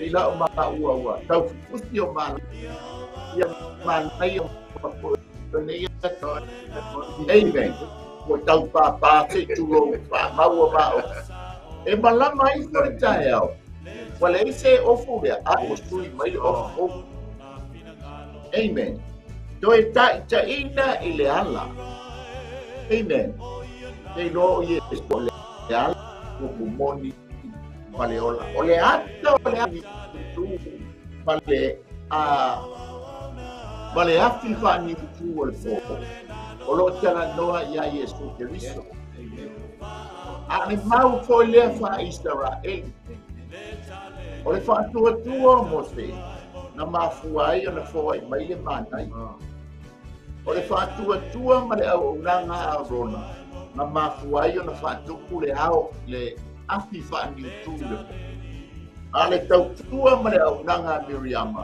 i la'u maua ua taufufusi o malo ia manaia nei. Amen. Ua taupāpā se'i tulou faamaua ma'o e malama ai fo le taeao ua leai se ofu lea a ua sui mai le ofu ofu. Amen. Toe ta'itaʻina i le ala. Amen. Te iloa o Iesu o le ala upu moni ma le ola. O le ata o le tu ma le a ma le afi faaniutū o le pō o loo talanoa iā Iesu Keriso. A le mau foi lea faa-Isaraeli. O le faatuatua o Mose na mafua ai ona foai mai le manai. O le faatuatua ma le auaunaga a Arona na mafua ai ona faatupu le ao le afi faaniutū le pō. A le tautua ma le auaunaga a Miriama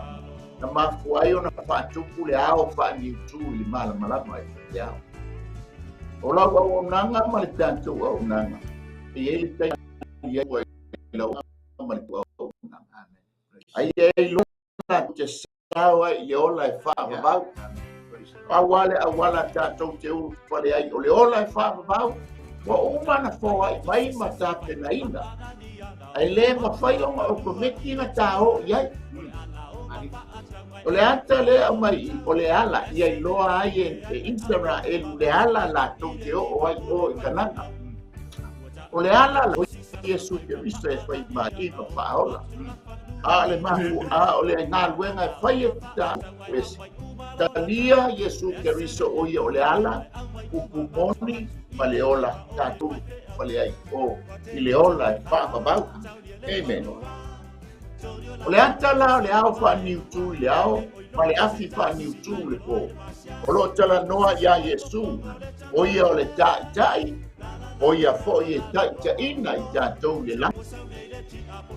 na mafua ai ona faatupu le ao faaniutū i le malamalama i le ao. O lau auaunaga ma le tatou auaunaga e i ai le taimi i ai lau ma le auaunaga. Ai e iloa te sao ai i le ola e faavavau. Pau lava le auala tatou te ulufale ai o le ola e faavavau ua uma na foai mai ma tapenaina. Ae lē mafai ona otomeki na tāō i ai. O le ata lea aumai i o le ala ia iloa ai e Isaraelu le ala latou te oo ai o i Kanana. O le ala la o Iesu Keriso e fai mai ma faaola. A le mafu a o le galuega e fai e ta esi. Talia Iesu Keriso o ia o le ala upu moni ma le ola tatou fale ai o i le ola e faavavau. Amen. O le ata la o le ao faaniutū i le ao ma le afi faaniutū le pō. O loo talanoa iā Iesu o ia o le ta'ita'i o ia fo'i e ta'itaʻina i tatou le lagi.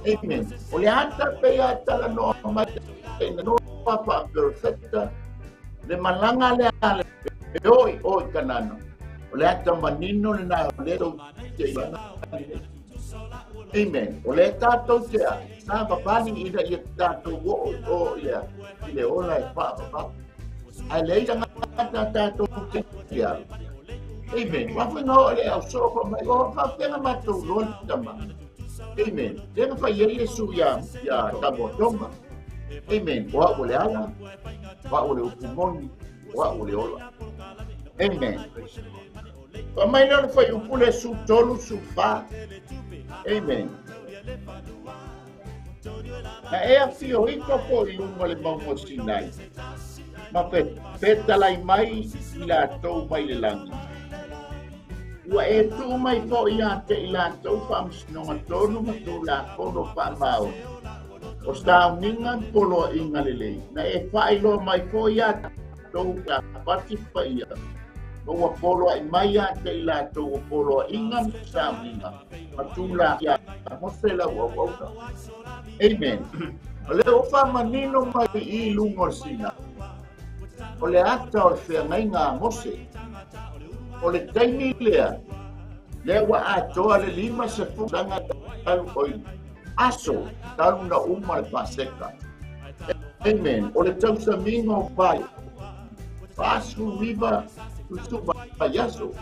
Amen. O le ata peia talanoa mai ina noa faaperefeta le malaga lea le oi o i Kanana. O le ata manino lenā o lea tou te Amen. O le tatou te a sa vavali ina ia tatou o'o o ia i le ola e faavavau. Ae leai tagata tatou te ia. Amen. Wafenga o le au so pa mai o faafega matou loa le tama. Amen. Lea na fai ai Iesu ia tamo Toma. Amen. O a'u o le ala, o a'u o le upu moni, o a'u o le ola. Amen. Fa mai lea o le faiupu le su tolu su fā. Amen. Na e afio ifo fo'i i luga o le mauga o Sinai ma fetalai mai i latou mai le lagi. Ua e tuu mai fo'i ia te i latou faamasinoga tonu ma tulafono faamaoni. O sauniga ma poloaʻiga lelei na e faailoa mai fo'i ia tou sapati paia ma ua poloaʻi mai ia te i latou o poloaʻiga ma sauniga ma tula ia Mose lau auauna. Amen. O le ua faamanino mai i luga o le Sinai. O le ata o le feagaiga a Mose. O le taimi lea, lea ua atoa le 50 tausaga talu oi aso talu na uma le Paseka. Amen. O le tausamiga o pai. 49 tusu vaiaso.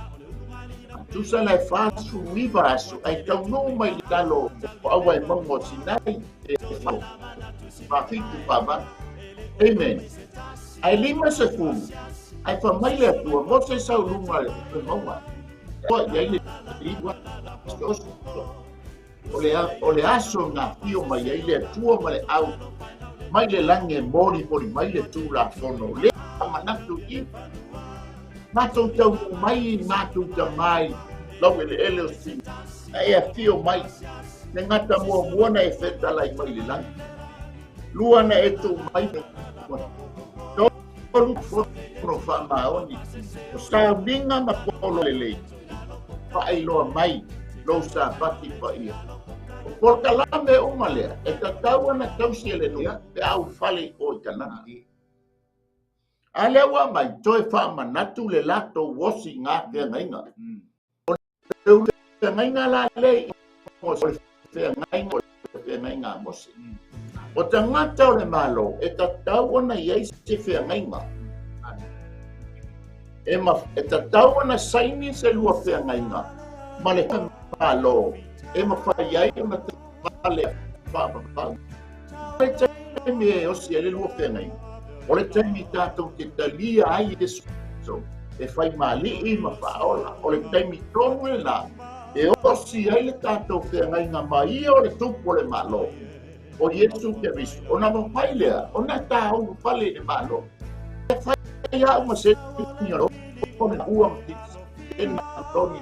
Tusa la e 49 aso ai taunuu mai lalo o aua e mauga o Sinai e 47 48. Amen. Ae 50 ae faamai le Atua Mose sau luga le mauga. Ua i ai le iwa o le aso na afio mai ai le Atua ma le au mai le lagi e molimoli mai le Tulafono. Lea manatu i matou taunuu mai matou tamā i laueleele o Sinai. Na e afio mai le gata muamua na e fetalai mai le lagi. Lua na e tuu mai tolu fono faamaoni o sauniga ma polo lelei faailoa mai lou sapati paia. O polokalame uma lea e tatau ona tausi e le nuu pe a ulufale i o i Kanana. A lea ua mai toe faamanatu le latou osi i ngā feagaiga. O le feagaiga la le o le feagaiga o le feagaiga a Mose. O tagata o le Malo e tatau ona i ai se feagaiga. E tatau ona saini se lua feagaiga ma le Malo e mafai ai ona fale faavavau. O le taimi e osi ai le lua feagaiga, o le taimi tatou te talia ai Iesu e fai mali'i ma faaola. O le taimi tonu lena e osi ai le tatou feagaiga ma ia o le tupu o le Malo. O Iesu Keriso, ona mafai lea, ona tāulu fale i le Malo. E fai au ma seni o le ua ma titi malo ni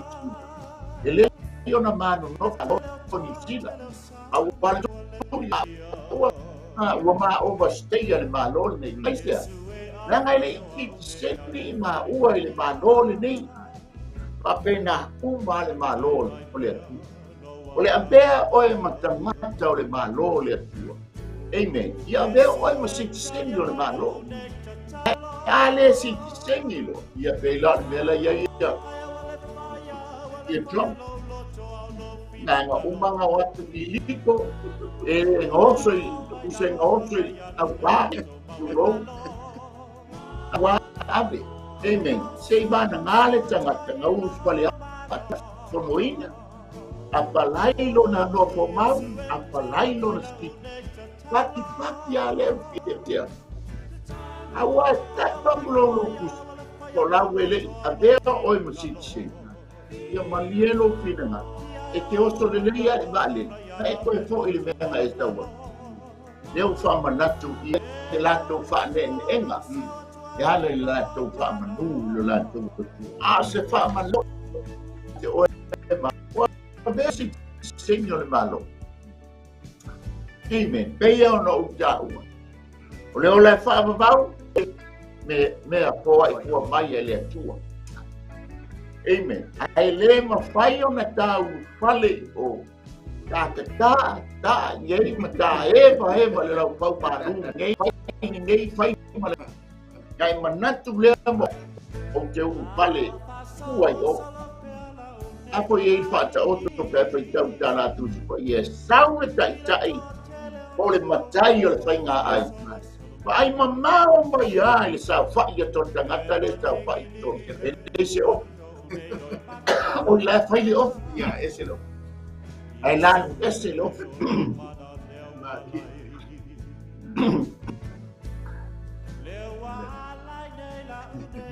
e le ona manu no o ni sila. A ua le tuli ua ma overstay le Malo lenei. Ai sea, leaga e le i seni ma ua i le Malo lenei. Faapena uma le Malo o le Atua. O le avea oe ma tagata o le Malo o le Atua. Amen. Ia avea oe ma sitiseni o le Malo. A le sitiseni lo. Ia peila le mea la ia ia. Ia Trump. Nā ngā umanga o atu ni liko. E ngoso i, use ngoso i au pā. Ua ave. Amen. Se i mana ngā le tangata ngā uru whale ata fonoina. A palai lona noa fomau, a palai lona sti. Paki paki a leo fia tea. A ua tapa mulolo kusi. Ko lau ele, a vea oi ma sitiseni. Ia malielo whina. E te oso le lei a i vale. E koe fo i le mea e taua. Leo whamanatu i te latou whaaneenga. E ala i latou whaamanu i latou. A se whaamalo. Te oe ma. Ua vea sitiseni o le Malo. Amen. Peia ona u tāua. O le ola e whaavavau, me mea poa i kua mai e le Atua. Amen. Ai le mawhai ona tāu whale o tā te tā, tā, iei ma tā eva eva le lau pau mānu, nei whai, nei whai ma le. Ngai manatu lea mo o te uru whale kua i o. Apo i ei whaata oto pe whai tau tā rātou si pa i e sau le tai tai o le matai o le whainga ai. Pa ai mamao mai ai le sau whai a ton tangata le sau whai ton. E le se o. O le whai le o. Ia, e se lo. Ai lanu e se lo.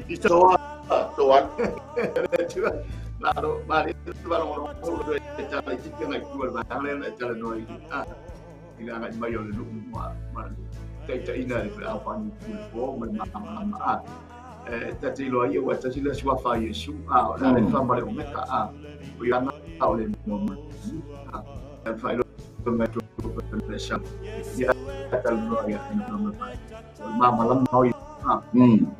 I toa, toa. Laro, mari, laro, laro, e tala i tiki ngai tua le vaanga lea e tala noa i i le agai mai o le nuu ma taita ina le au pani tu le po ma le ma e tati loa ia ua tasi le suafa Iesu a o le fa ma le omeka a o ia na o le mo ma e fa lo ma tu le sa ia tala noa ia ma ma ma la ma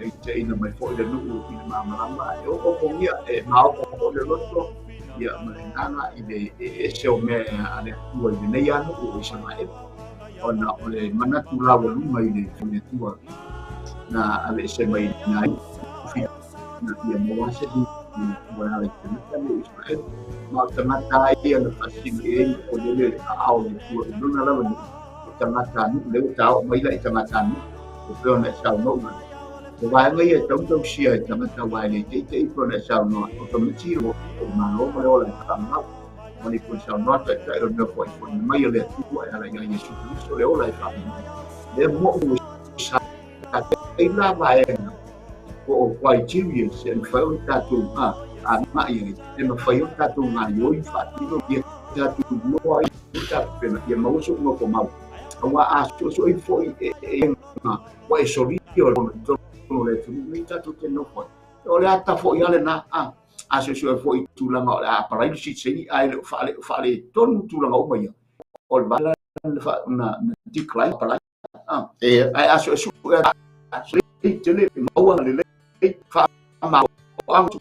e te ina mai foi le nuu i le malamalama e o pongia e mao o le loto ia ma le nana i le e se o mea a le Atua i lenei anu o Isaraele ona o le manatu laualuga i le Atua na aveese mai na na ia maua se i ua ala i tagata le o Isaraele ma o tagata ai ia na faasili ai o le le aao le Atua i lona lava nuu o tagata nuu le ua taoo mai la i tagata nuu o pea ona e saunoa. O vaega ia e tautausia i tagata ua e le teitei pe ona e saunoa. O tamati o Malo ma le ola e whaamau. Ma le koe saunoa taitai o le mea poai fo'i mai o le Atua e ala ia Iesu Keriso le ola e whaamau. Le mo ua sa te la vaega o o criteria se mawhai o tātou ngā a ngai ai. E mawhai o tātou ngā ioi whaatino ia tātou noa i tātou pena ia mauso unga ko mau. Aua a so i foi e ngā wa e sori o le le tunu nei tātou te noho. O le ata foi ale na a so so foi tūlanga o le a parai si seni a le whaale tonu tūlanga o mai. O le bala na decline parai. A so so a so i te le maua le le wha ma o anga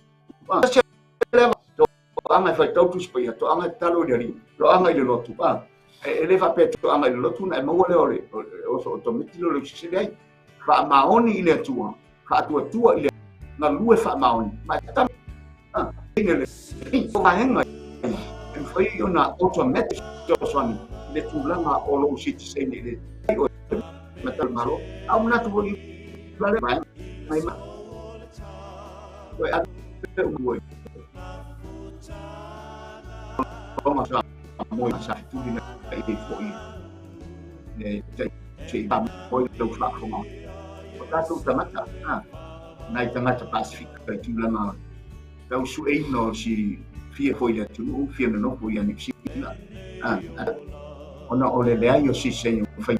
se le to anga whai tautu spa to anga talo i le lo anga i le lotu e le wha pe to anga i le lotu na e maua le o le o so o tomiti lo le sisele ai wha maoni i le atua Faatuatua i le galue faamaoni ma e tala le vaega e mafai ona automatic fesoasoani i le tulaga o lou citizen i le matau Malo. A o manatu foi le vaega mai ma toe ave uma o sa mo sa fituli na i foi e te i mo i lau faafofoga o tatou tagata, nai tagata Pasifika i tulaga tau sueina o si fia foi le atunuu fia nonofo ia Niu Sila, ona o le leai o siseni o fai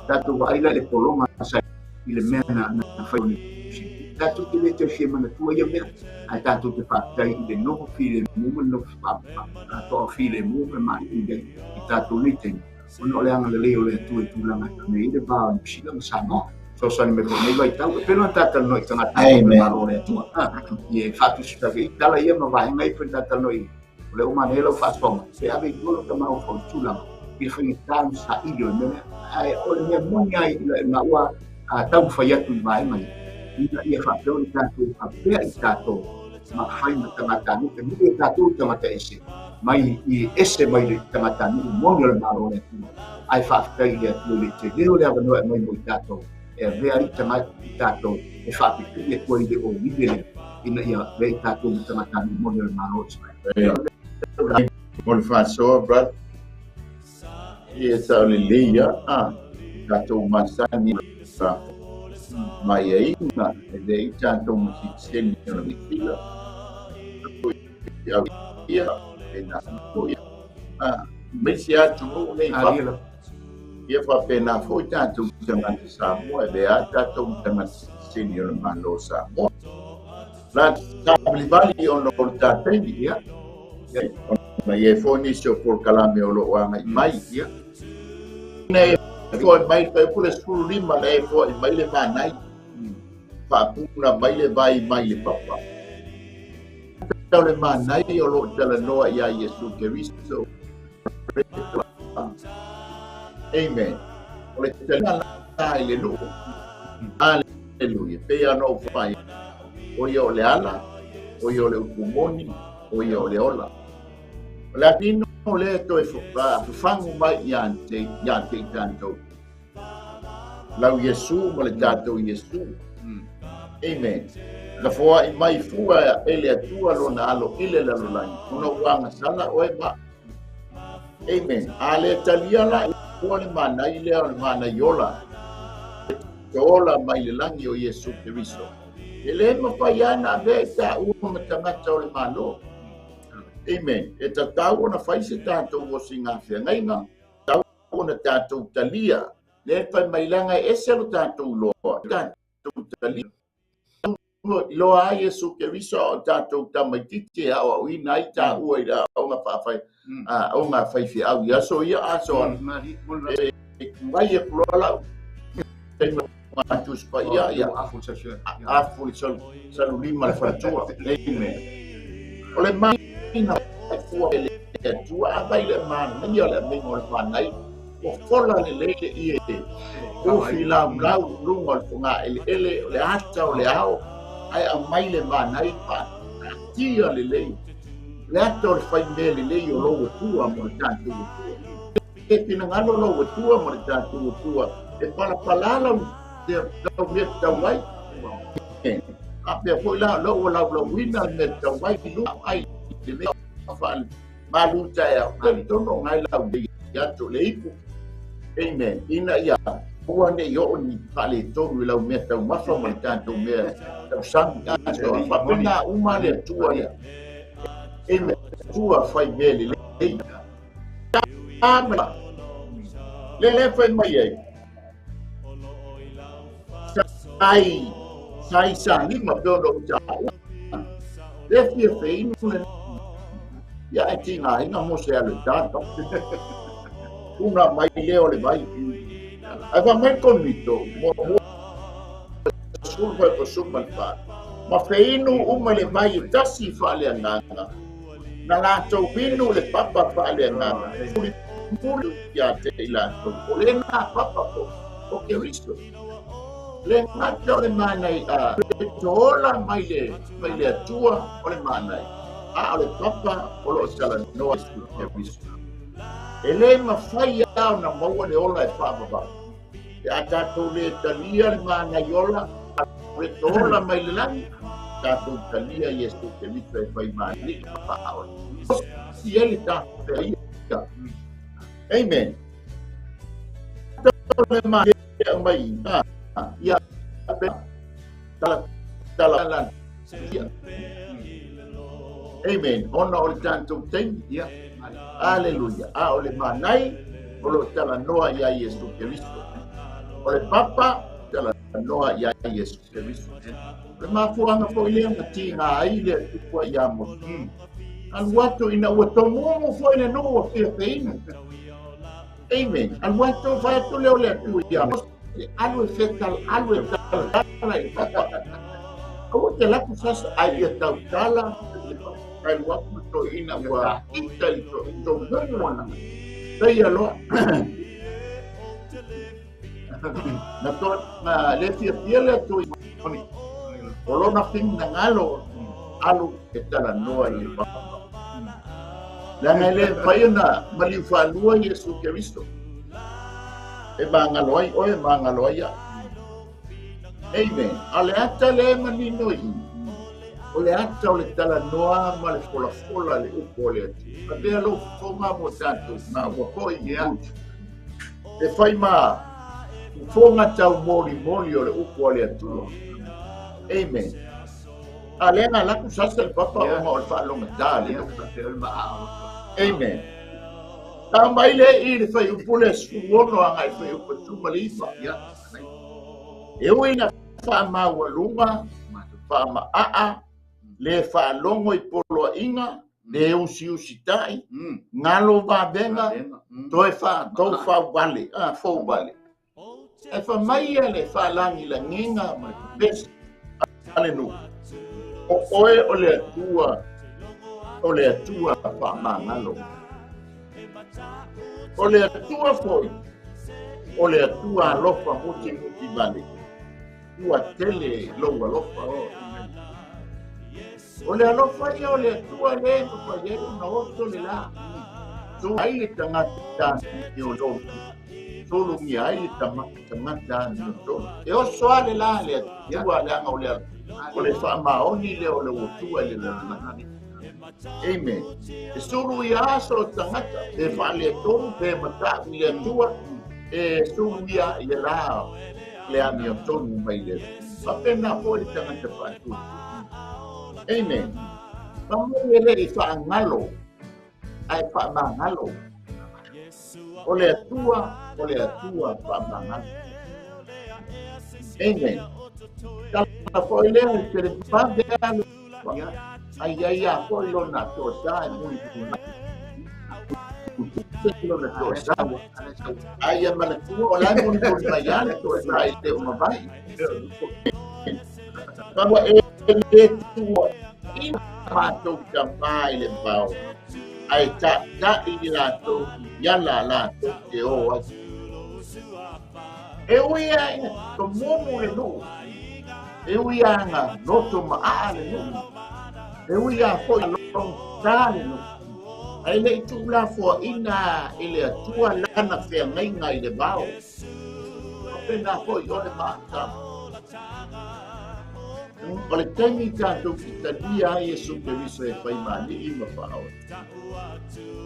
tatou vaai la i le pologa sa i le mea na fai o Niu Sila. Tatou te le toe fia manatua ia mea, ae tatou te faafetai i le nofo filemu ma le nofo toafilemu ma le malie i tatou nei taimi, ona o le agalelei o le Atua i tulaga e pei le va o Niu Sila ma Samoa. Fesoasoani mai foi nei vaitau, e pei ona tatalanoa i tagata o le Malo o le Atua. Ia faatusitavei tala ia ma vaega ia pei ona tatalanoa i o le uma nei lau faasoaga, pe ave i tua lo tamau fau tulaga i le faigata ona saili o le mea lea. Ae o le mea moni ai i ua taumafai atu i vaega ia, ina ia faapea ona tatou avea i tatou ma fai ma tagatanuu, e mui o tatou tagata ese, mai i ese mai le tagatanuu moni o le Malo o le Atua. Ae faafetai i le Atua i le tele o le avanoa e mai mo i tatou, e avea ai tagata i tatou e faapipii atu ai i le ōiwi lea, ina ia avea i tatou ma tagatanuu moni o le Malo o Israel. Mo le faasoa, brother. Ia sa o le lelei a tatou masani mai aiga e leai tatou ma sitiseni o le Sila. Ia e na ia mai se atunuu nei fa. Ia faapena foi tatou tagata Samoa e leai tatou ma tagata sitiseni o le Malo o Samoa. La savalivali ona o le tataini ia. Ona i ai foi nisi o polokalame o loo agai mai ia. Na e foi mai le pule 15 na e foi mai le manai. Faapuna mai le vai mai le papa. Tau le manai o loo talanoa ia Iesu Keriso. Amen. O le taliga la i le nuu. Aleluia. Pe ia no fai. O ia o le ala, o ia o le upumoni, o ia o le ola. O le atino le toe fafangu mai ia te tatou. Lau Iesu ma le tatou Iesu. Amen. Na foai mai fua e le Atua lona alo i le lalolagi. Ona ua agasala oe ma. Amen. A le talia la ua le manai lea o le manai ola. Te ola mai le lagi o Iesu Keriso. E le mawhai ana avea i tā ua ma tagata o le Malo. Amen. E tatau ona fai se tatou osi ngā whiangainga, tau ona tatou talia. Le fai mailanga e ese lo tatou loa. Tatou talia. Loa ai Iesu Keriso o tatou tamaititi a o ina ai tā ua i la o ngā whaawhai, o ngā whaiwhi au i aso ia aso. E mai e kuloa lau. Tus pa ia ia afu salulima le faletua. Amen. O le maina fua le Atua a vai le manaia le amenga o le manai o fola le lele ia ufi lau lau lunga o le fonga ele ele o le ata o le ao ai a mai le manai pa tia le lei le ata o le fai mea le lei o lou tua mo le tatou tua e pinangalo lou tua mo le tatou tua e palapalala te tau mea tau ai. A pea foi la lau lau lauina le mea tau ai lu ai le mea whaale malu tae au tono ngai lau le ia to le ipu. Amen. Ina ia ua nei o ni whaale tonu i lau mea tau mafa ma le tatou mea tau sami. Whapena uma le atua ia. Amen. Tua whai mea le lei. Le le whai mai ai. Sai, sai sa lima pe ona o tā. Le fia whainu le ia e tinga inga mo se alu tātou. Una mai leo le vai. Ai fa mai konito, mo sulfa ko sumal pa. Ma whainu uma le vai e tasi whaale anganga. Na lātou vinu le papa whaale anganga. Puri puri ia te i lātou. O le ngā papa po, o Keriso. Le gata o le manai a le tola mai le Atua o le manai. A o le papa o lo o talanoa Iesu Keriso. E le mafai a ona maua le ola e faavavau. Pe a tatou le talia le manai ola, le tola mai le lagi, tatou talia Iesu Keriso e fai maali faaola. Si ele tafea ia. Amen. Le manai mai ia tala tala ia. Amen. Ona o le tatou taimi. Ia. Aleluia. A o le manai o lo talanoa ia Iesu Keriso. O le papa talanoa ia Iesu Keriso. Le mafuanga foi lea na tiga ai le Atua ia Mose. Alu atu ina ua tomumu foi le nuu ua fiafeina. Amen. Alu atu fai atu lea o le Atua ia Mose. Alu e fetal, alu e talatala i papa. Aua te laku sasa ai ia tautala. Alu atu to ina ua ita i tomumu ana. Teia loa. Na to na le fiafia le Atua i moni. O lona finagalo alu e talanoa i le papa. Leaga e le mafai ona maliu faalua Iesu Keriso. E magalo ai oe, magalo ai au. Amen. A le ata le manino i. O le ata o le talanoa ma le folafola le upu o le Atua. Avea lou fofoga mo tatou maua foi ia. E fai ma fofoga taumolimoli o le upu a le Atua. Amen. A lea na laku sasa le papa ona o le faalogata le. Amen. Ta mai le i le fai upu le 16 agai fai upu 19. E ui na faamaualuga, faamaaa, le faalogo i poloaiga, le usiusitai, galo vavega, toe faatou fauvale, fouvale. E famaia le faalagilagiga ma le pepesi a le nuu. O oe o le Atua, o le Atua faamagalo. O le Atua foi, o le Atua alofa mutimuti vale. Ua tele lou alofa. O le alofa ia o le Atua le mafai ai ona oso le la. Tu ai le tagata i o lou. Sulugia ai le tagata ni o tolu. E oso a le la le Atua leaga o le o le faamaoni lea o le Atua i le lalolagi. Amen. E sulu ia aso o tagata, pe faaletonu, pe matau i le Atua, e sulu ia i le la le amiotonu mai le Atua. Faapena foi le tagata faatuatua. Amen. Famai e le i faagalo, ae faamagalo. O le Atua, o le Atua faamagalo. Amen. Tala foi lea i te le vave alu. Ai ai a foi lona tosa e muli mai. Lona tosa. Ai a manatua o lai muli muli mai a le tosa i te umavai. Kaua e le tua ina mātou tamā i le vao. Ai taʻitaʻi i latou i ala latou te o ai. E ui a ina tomumu le nuu. E ui a nga loto maa le nuu. E ui a foi logata le nuu. Ai le i tuulafoaina i le Atua lana feagaiga i le vao. Faapena foi o le maatama. O le taimi tatou te talia ai Iesu Keriso e fai ma alii ma faaola.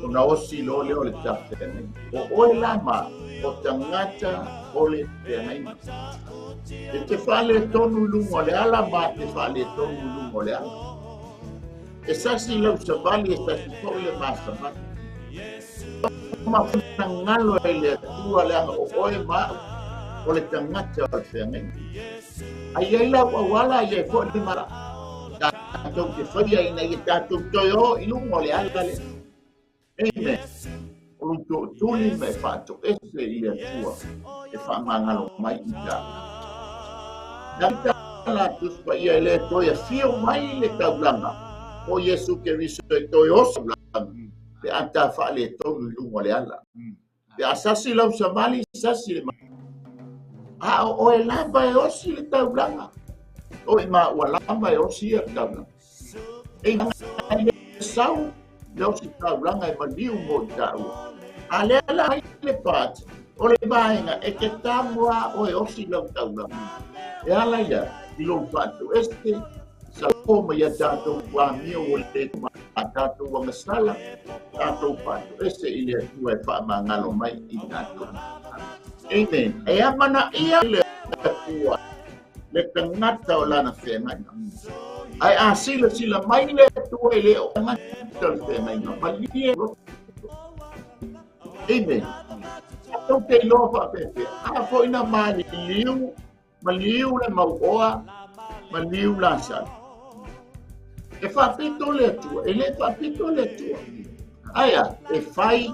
Ona osi loa lea o le tafeagaiga. O oe la ma o tagata o le feagaiga. E te faaletonu i luga o le ala ma te faaletonu i luga o le ala. E sasi lau savali e sasi foi le masavali. Ma finagalo e le Atua leaga o oe ma au o le tagata o le feagaiga. Ai ai lau auala ai ai foi le mala. Tatou te faia ina ia tatou toe o i luga o le ala lea. Amen. O lo tootuli ma e faatoese i le Atua e faamagalo mai i tatou. Davita la Tusi Paia e le toe afio mai le taulaga o Iesu Keriso e toe oso taulaga pe a ta faaletonu i luga o le ala. Pe a sasi lau savali, sasi le A o oe lava e osi le taulaga. O i maua lava e osi ia le taulaga. E le sau le osi taulaga e maliu mo i taua. A lea la ai le pati, o le vaega e te tamoa o e osi lau taulaga. E ala ia i lou faatu este sa o mai ia tātou amio o le a tātou agasala, tātou faatu ese i le Atua e faamagalo mai i tātou. Amen. E amana ia le Atua le tagata o lana feagaiga. Ae a silasila mai le Atua e le o tagata o le feagaiga, malie loto. Amen. Tatou te iloa faapefea. A foi na maliliu, maliu le mauoa, maliu Lasalo. E faapito le Atua, e le faapito le Atua. Aia, e fai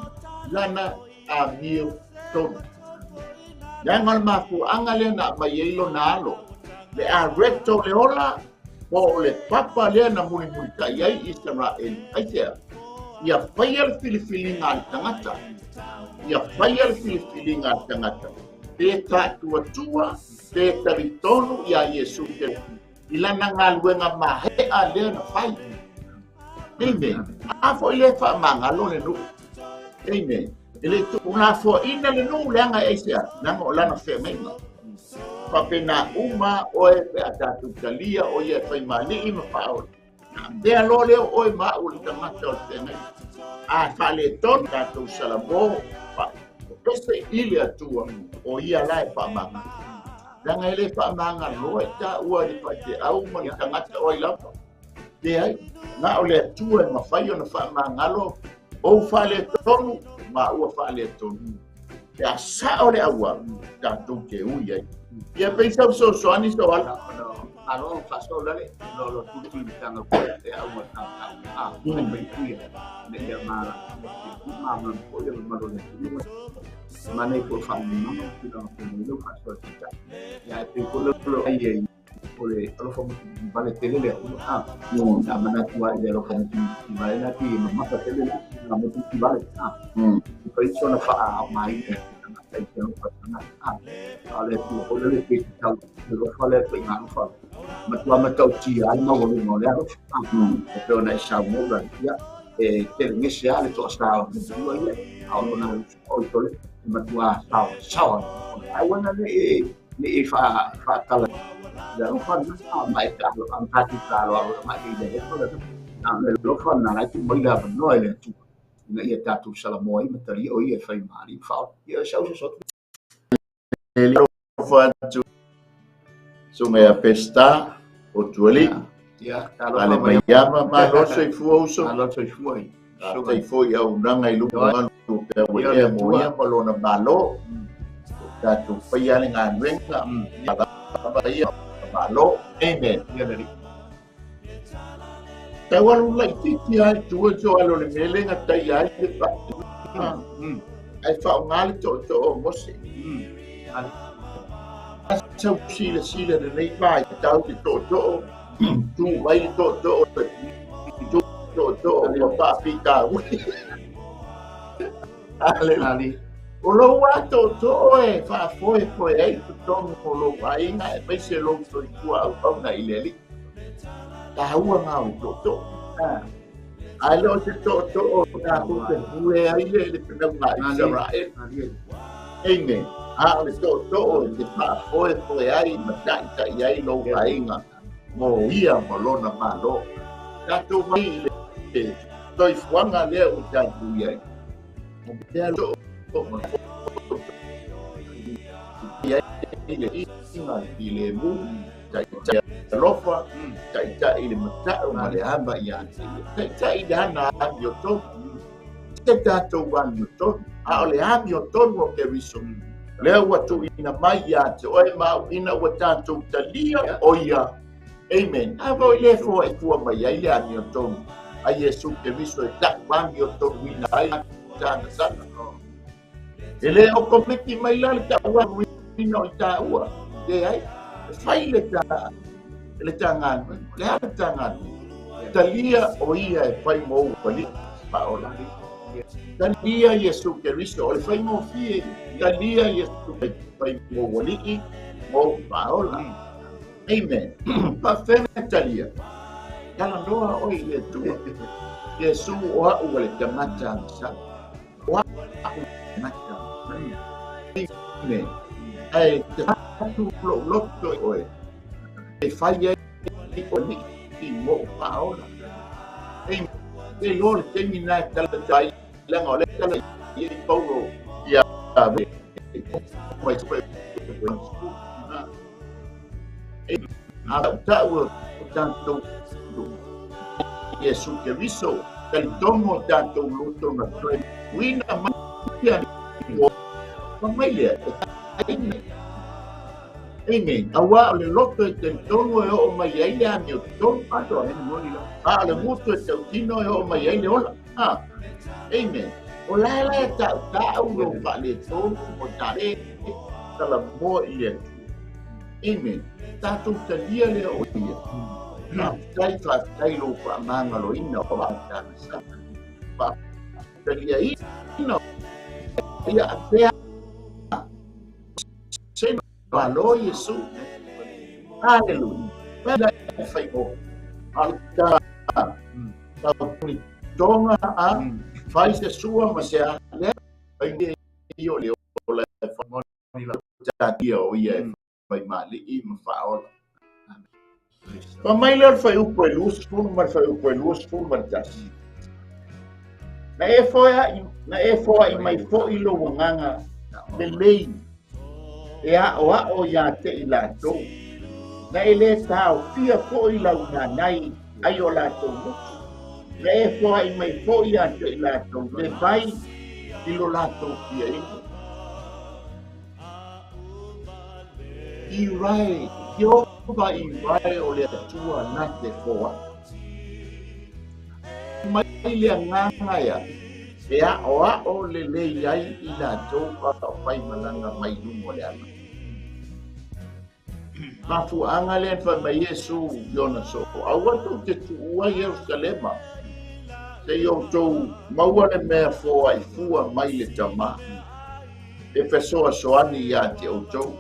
lana amio tonu. Leaga o le mafuaaga lea na aumai ai lona alo. Le areto le ola, po o le papa lea na mulimulitai ai Isaraeli. Aisea, ia faia le filifiliga a le tagata. Ia faia le filifiliga a le tagata. Pe taatuatua, pe talitonu ia Iesu te i lana galuega mahea lea na fai. Amen. A foi le faamagalo le nuu. Amen. E le tuulafoaina le nuu leaga e aisea, leaga o lana feagaiga. Faapena uma oe pe a tatou talia o ia e faimalii ma faaola. Pea loa lea o oe ma au le tagata o le feagaiga. A faaletonu tatou salamo, pese i le Atua o ia la e faamagalo. Leaga e le faamagaloa i taua i le faiteau ma le tagata o ai lava. Leai, na o le Atua e mafai ona faamagalo ou faaletonu ma ua faaletonu. Pe a sao le auala, tatou te ui ai. Ia pei sau sosoani so ala. Alo faso lale lo lo tutu tanga ko e au ma tanga a mai kuia me ia ma ma ma ko le ma lo le ma nei ko fa ma ma ki la ko lo faso ta ya pe ko lo lo ai ai o le alo fa vale tele le a na mana tua le alo fa vale na ti ma ma tele na mo ti vale a ko iso na fa a mai ai te alo fa na a ale tu o le pe tau lo fa le pe na fa ma tua ma tau ti ai ma o le alo fa o pe ona sa mo la ia e te ngese ale to sa o ia a o na o to le ma tua sa sa ai wana le le fa fa tala le fa na mai ta lo am ta ti ta lo ma i le ko na le lo fa na la ti mo ila no le tu na ia tatou salamo ai ma tali o ia fai mali fa ia sa so le fa tu so me pesta o tuali ia ale mai ama ma lo soifua uso ma lo soifua so tai foi au nanga i luga malu pe o ia mo ia ma lona malo tatou faia le galuega lava ia malo. Amen. Tau alu laititi ai tua so alo le mele nga tai ai le pa. Ai faaaoga le tootoo o Mose. Sau silasila lenei vaitau le tootoo, tu mai le tootoo, tu tootoo ua faafitauli. Aleluia. O lou a tootoo e faafoefoe ai totonu o lou aiga e maise lou soifua auauna i le Alii. Taua ngā o tootoo. Ai le o te tootoo o tatou te pule ai le penauga Israel. Amen. A o le tootoo e te faafoefoe ai ma taʻitaʻi ai lou aiga mo ia ma lona malo. Tatou mai i le soifuaga lea ua tatou i ai. Pea lo i le iga i le mu, taʻitaʻi alofa, taʻitaʻi le matau ma le ama ia te ia. Taʻitaʻi le ana amiotonu. Te tatou amiotonu. A o le amiotonu o Keriso. Lea ua tuuina mai ia te oe ma au ina ua tatou talia o ia. Amen. A foi le foa e fua mai ai le amiotonu. A Iesu Keriso e ta'u amiotonuina ai tana sana. E le o komiti mai la le ta'u amiotonuina o i tāua. Le ai, e fai le tā, le tānganu, le a le tānganu. Talia o ia e fai mou wali, paola. Talia Iesu Keriso, o le fai ngofie, talia Iesu Keriso. fai mo uali'i ma ou faaola. Amen. Faafegai talia. Talanoa oe i le Atua. Iesu o a'u o le tagata agasala. O a'u tagata. Amen. Ae tatu lo'u loto i oe e fai ai uali'i ma ou faaola. Amen. E iloa le taimi lena e tala ai leaga o le tala i ai Paulo ia mai a ta'u o tatou Iesu Keriso talitonu o tatou loto na toe uina mai ia mai lea e Amen. Auā o le loto e talitonu e oo mai ai le amiotonu atoa. A o le gutu e tautino e oo mai ai le ola. Amen. O la la e ta'uta'u lou faaletonu mo tale talamoa i le Atua. Amen. Tatou talia lea o ia. Faafetai, faafetai lou faamagaloina o a'u. Faataliaina ia apea se malo Iesu. Hallelujah. Pela e fai o. Alta tau tonga a fai se sua ma se a le ai i o le ola e fa tatia o ia e fai maali'i ma faaola. Fa mai lea o le fuaiupu e 20 ma le fuaiupu e 21. Na e foa'i, na e foa'i mai fo'i lou agaga lelei e a'oa'o iā te i latou. Na e lē taofia fo'i lau nanai ai o latou motu. Na e foa'i mai fo'i iā te i latou le vai i lo latou fiaina. Irae, Ieova Irae o le Atua na te foa'i. Mai le agaga ea e a'oa'o lelei ai i latou a o faimalaga mai luga o le ala. Mafuaaga lea na fai mai Iesu i ona soo, Aua tou te tuua Ierusalema, seia outou maua le mea foa'i fua mai le Tamā, e fesoasoani iā te outou.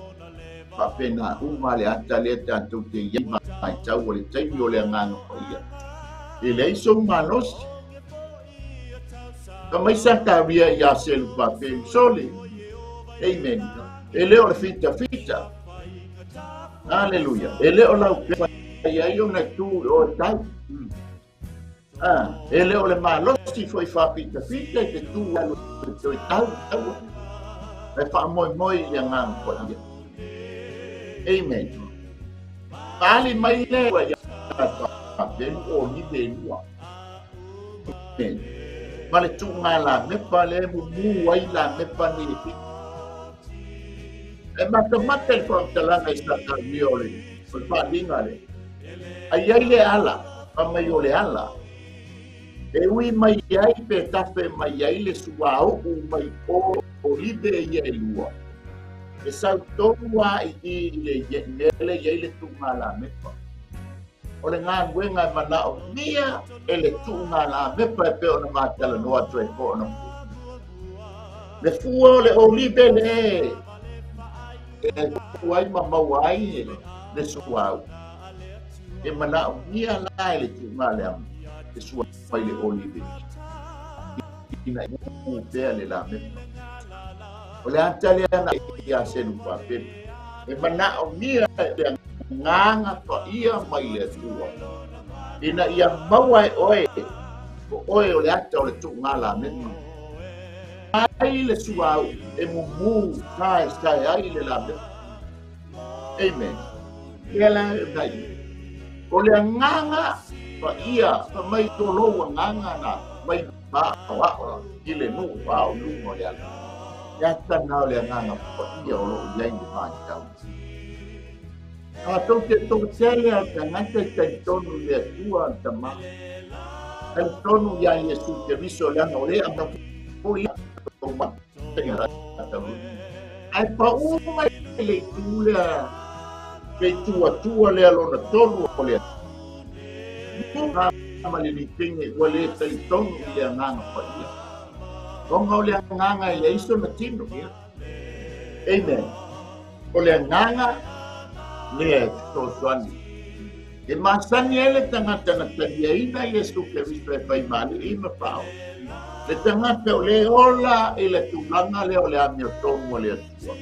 Faapena uma le ata lea tatou te iai vaitau o le taimi o le Agaga Paia. E leai sou malosi. Ka mai Sakaria iā Selupapelu, Sole! Amen. E le o le fitafita. Aleluia. E le o lau pea fai ai ona tu i o e tau. Ah, e le o le malosi foi faafitafita i te tū alu i toe tau taua. E faamoemoe i le Agaga Paia. Amen. Pali mai le ua ia faapenu olive e lua. Amen. Ma le tuuga lamepa le mumu ai lamepa ni e pito. E matamata i le faamatalaga i Sakaria o le faaaliga lea. Ai ai le ala, fa mai o le ala. E ui mai ai pe tafe mai ai le suauu mai o olive ia e lua. E sau tonu lava i i i le mea lea e i ai le tuuga lamepa. O le galuega e manaomia e le tuuga lamepa e pei ona matalanoa atu ai foi ona fua. Le fua o le olive le e fua ai ma maua ai le suauu. E manaomia la e le tuuga le sua mai le olive ina ia mumu pea le lamepa. O le ata lea na ia Selupapelu. E manaomia le Agaga Paia mai le Atua ina ia maua e oe o oe o le ata o le tuuga lamepa. Ai le suauu e mumu saesae ai le lamepa. Amen. Lea la nai. O le Agaga Paia fa mai o lou agaga na mai maʻoaʻo i le nuu a o luga o le ala. Le ata lena o le Agaga Paia o loo i ai le vaitau. Tatou te toatele a tagata e talitonu i le Atua le Tama. Talitonu iā Iesu Keriso leaga o lea foi Ae paʻu mai le itu lea, le itu Atua lea lona tolu o le Atua. Ma le lipine ua le talitonu i le Agaga Paia. Ona o le Agaga e leai sona tino. Amen. O le agaga lea e fesoasoani. E masani ai le tagata na taliaina Iesu Keriso e fai ma alii ma paola. Le tagata o le ola i le tulaga lea o le amiotonu a le Atua.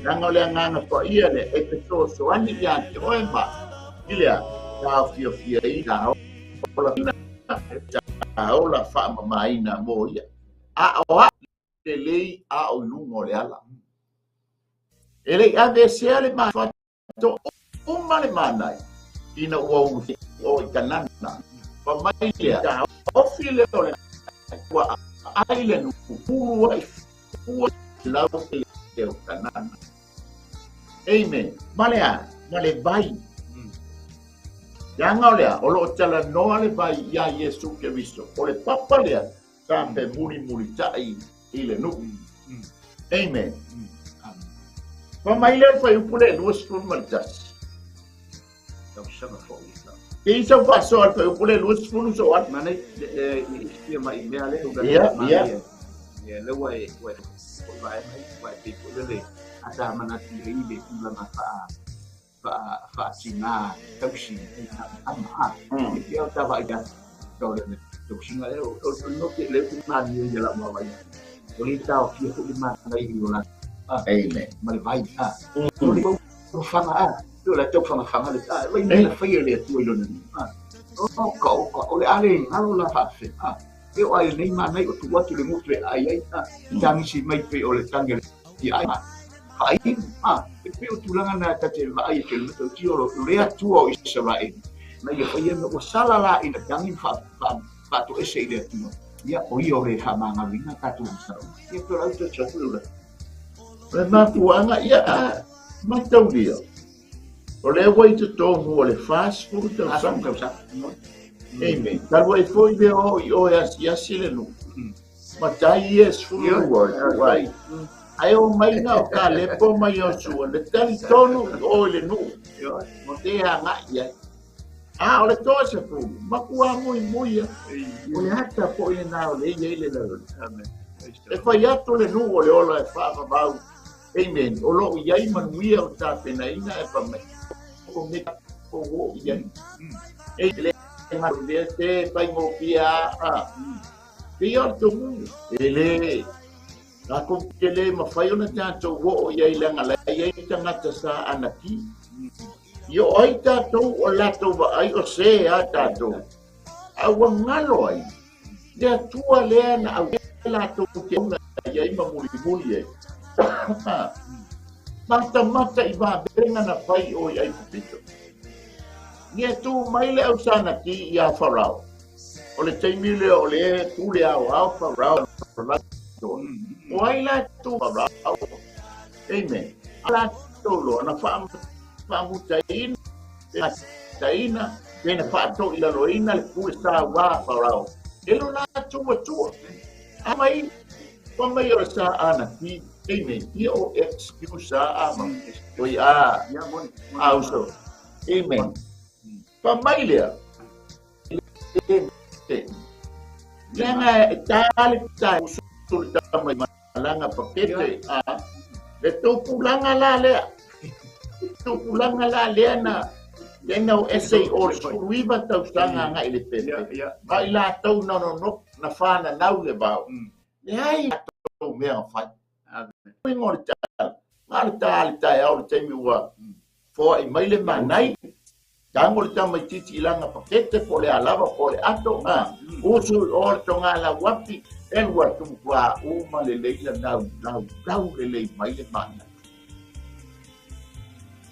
Leaga o le agaga paia lea e fesoasoani ia te oe ma i le a taofiofiaina ola ola faamamaina mo ia. A o a lelei a o i luga o le ala. E lei avesea le mafato uma le manai ina ua ulu o i Kanana. Pa mai lea, ta ofi le o le ua ai le nupulu ai fua lau le o Kanana. Amen. Ma le a, ma le vai. Leaga o lea, o loo talanoa le vai ia Iesu Keriso. O le papa lea, sa pe muli muli tai i le nuu. Amen. Pa mai lea fai upu le 21. Tausaga foi. Ke isa faasoa le fai upu le 20 so atu. Mana e isia mai mea le o Ia, ia. Ia le ua e ua e vai mai ua e pe ko le ata mana ti rei le tulaga fa fa fa sina tausi ama a. E o ta vai da to le tausi le o no ke le ku ma ni ia la ma vai. O le tau fia ko le ma ngai i o la. Amen. Ma le vai a. O le o fanga a. O le tau fanga fanga le a. Vai ni la fai le tu i lona ni. O ka o ka o le ale ngalo la fa fe. A. E o ai nei ma nei o tu atu le ngufe ai ai a. Tangi si mai pe o le tangi i ai. Ai a. E pe o tulaga na tate vai ke le tau ti o le atua o Israel. Na ia fai me o sala la ina tangi fa fa fa to ese i le atua. Ia o ia o le fa manga winga ta tu sa. Ia to lau to chapu le. O le mafuaga ia a mataulia. O le ua i totonu o le 40 tausaga. Amen. Talu ai foi le o i o e asiasi le nuu. Matai ia e 12 e tuu ai. Ae o mai na o ka lepo mai o sua. Le tali tonu i o i le nuu. Mo te agai ai. A o le toa se pulu. Makua mui mui ia. O le ata po i na o le ia i le lau. E fai atu le nuu o le ola e whaavavau. Amen. O loo iai manuia o tapenaina e pa mai. O me ko o iai. E le ma le te pai mo pia a. Te ia o tomu. E le la ko ke le mawhai ona tātou o iai langa lai iai tangata sa anaki. Io ai tātou o lātou wa ai o se a tātou. A ua ngalo ai. Le atua lea na au lātou te una iai ma muli muli ai. Mata mata i vāvenga na pai o i ai kupito. Nia tū mai le au sana ki i a Farao. O le teimi le o le tū le au au Farao. O ai la tū Farao. Amen. A la tū loa na whaamutaina, taina, pena whaato i laloina le pule sa wā Farao. E lo la tū atua. A mai, pa mai o le sa ana ki. Amen. Ia o excuse a ama. Oi a auso. Amen. Pa mai lea. Langa e tāle tāi usuli tamai malanga pakete a. Le tupulanga la lea. Tupulanga la lea na. Lena o essay o suruiva tausanga nga i le pepe. Ma i la tau na no na whana nau le vau. Le ai tau mea whai. Ui ngō le tāle. Ngā le tāle tāi au le teimi ua foa i mai le manai. Tango le tamai titi i langa pakete po le alava po le ato. Usu o le tonga la wapi. Elua tumkua uma le leila nau nau nau le lei mai le manai.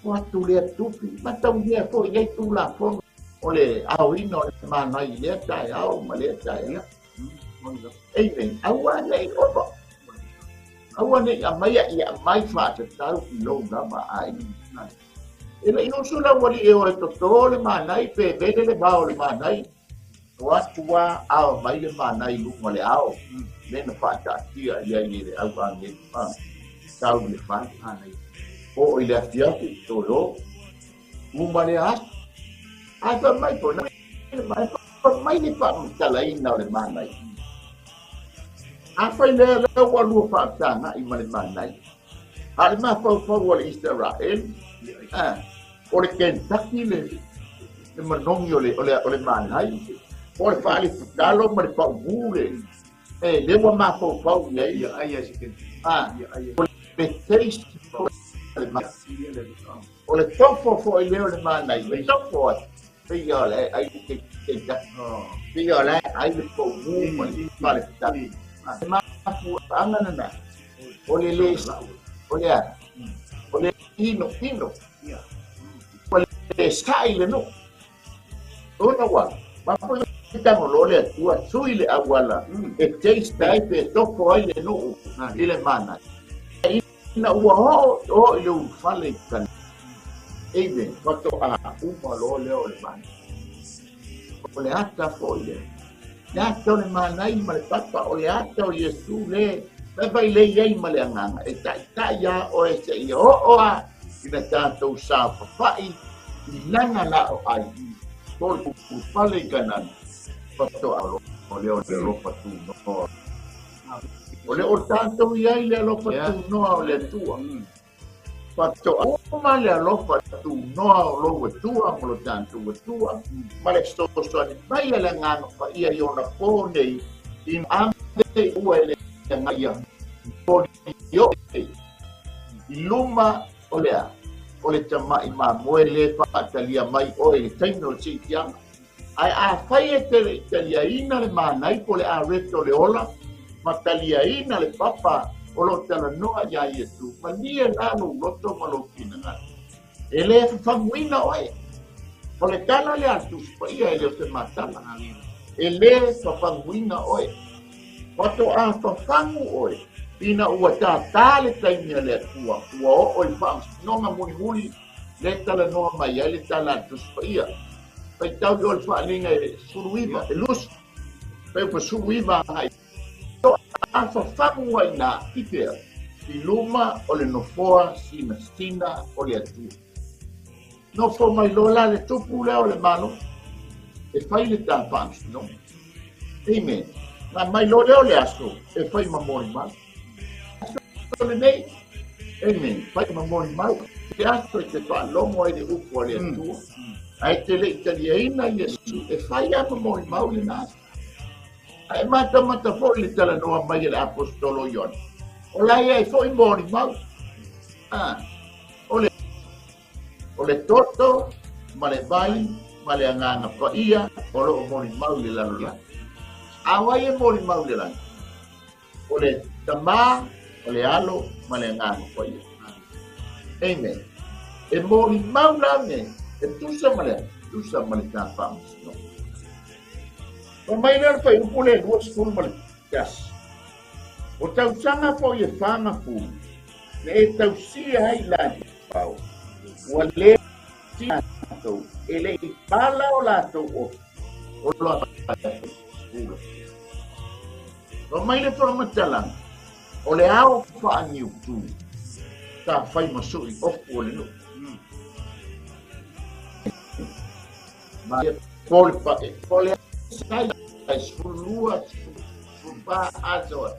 O atu lea tupi. Matau lea fo i ei tū la fono. O le auina o le manai lea tae au ma lea tae au. Amen. Aua nei opa. Aua nei a mai ia mai whaatatau i lou lama ai. E le inusu la wali e o e toto le manai, pe vele le vao le manai. O atua ao mai le manai lunga le ao. Lena whaatatia ia i le au ange. Tau le whai. O i le afiafi, tolo. Uma le aso. Ai fa mai po, mai fa mai le whaamutalaina o le manai. A whai lea lea ua lua whaatanga i ma le manai. A le mafaufau o le Isaraelu, o le Kentucky le manogi o le manai, o le faalifutalo ma le paumu le le ua mafaufau i ai. O le taste o le tofo foi lea o le manai, le tofo ai pei o le ai le Kentucky, pei o le ai le paumu ma le faalifutalo. E mafuaaga lena o le le o le a o le ino ino o le sa'i le nuu ona ua mafua tagolo le Atua sui le auala e taste ai pe tofo ai le nuu i le manai ina ua oo i le ulufale i ka Amen. Faatoa uma loa lea o le manai o le ata foi lea le ata o le manai ma le papa o le ata o Iesu le vai le iai ma le agaga e taitai a oe seia oo a ina tatou safafa'i i lana lao ai po le ulufale i Kanana faatoa o lea o le alofa tunoa o le o tatou i ai le alofa tunoa o le Atua faatoa uma le alofa tunoa o lou Atua ma lo tatou Atua ma le fesoasoani mai a le Agaga Paia i ona po nei ina ave ua e le agaga o i luma o le a o le tama'i mamoe le faatalia mai oe i le taimi o le siitiaga ae afai e te le i taliaina le manai po le areto o le ola ma taliaina le papa o lo talanoa iā Iesu malie la lou loto ma lou finagalo e le fafaguina oe o le tala lea a le Tusi Paia e le o se matala e le fafaguina oe faatoa fafagu oe ina ua tātā le taimi a le Atua ua oo i faamasinoga mulimuli le talanoa mai ai le tala a le Tusi Paia faitau i o le faaliga e 19 e lusi pe pa 19 agai a fafagu ai na i pea i luma o le nofoa sinasina o le Atua nofo mai loa la le tupu lea o le Malo e fai le tā faamasinoga. Amen. Na mai loa lea o le aso e fai ma molimau aso lenei. Amen. Fai ma molimau te aso e te faalogo ai le upu a le Atua ae te le i taliaina Iesu e fai a ma molimau lena aso. Ae matamata foi le talanoa mai e le apostolo Ioane o la ia e foi molimau o le toto ma le vai ma le agaga paia o loo molimau i le lalolagi. A o ai e molimau i le lagi? O le Tamā, o le Alo ma le Agaga Paia. Amen. E molimau la me e tusa ma le tusa ma le tā faamasinoga. O mai lea le fuaiupu le 21. O tausaga foi e fagafulu na e tausia ai latou ua le latou e le i pala o latou ofi o lo pula. O mai le faamatalaga o le ao faaniutu sa fai ma sui ofu o le nuu. Ma po le pa po le sai ai 12 14 aso.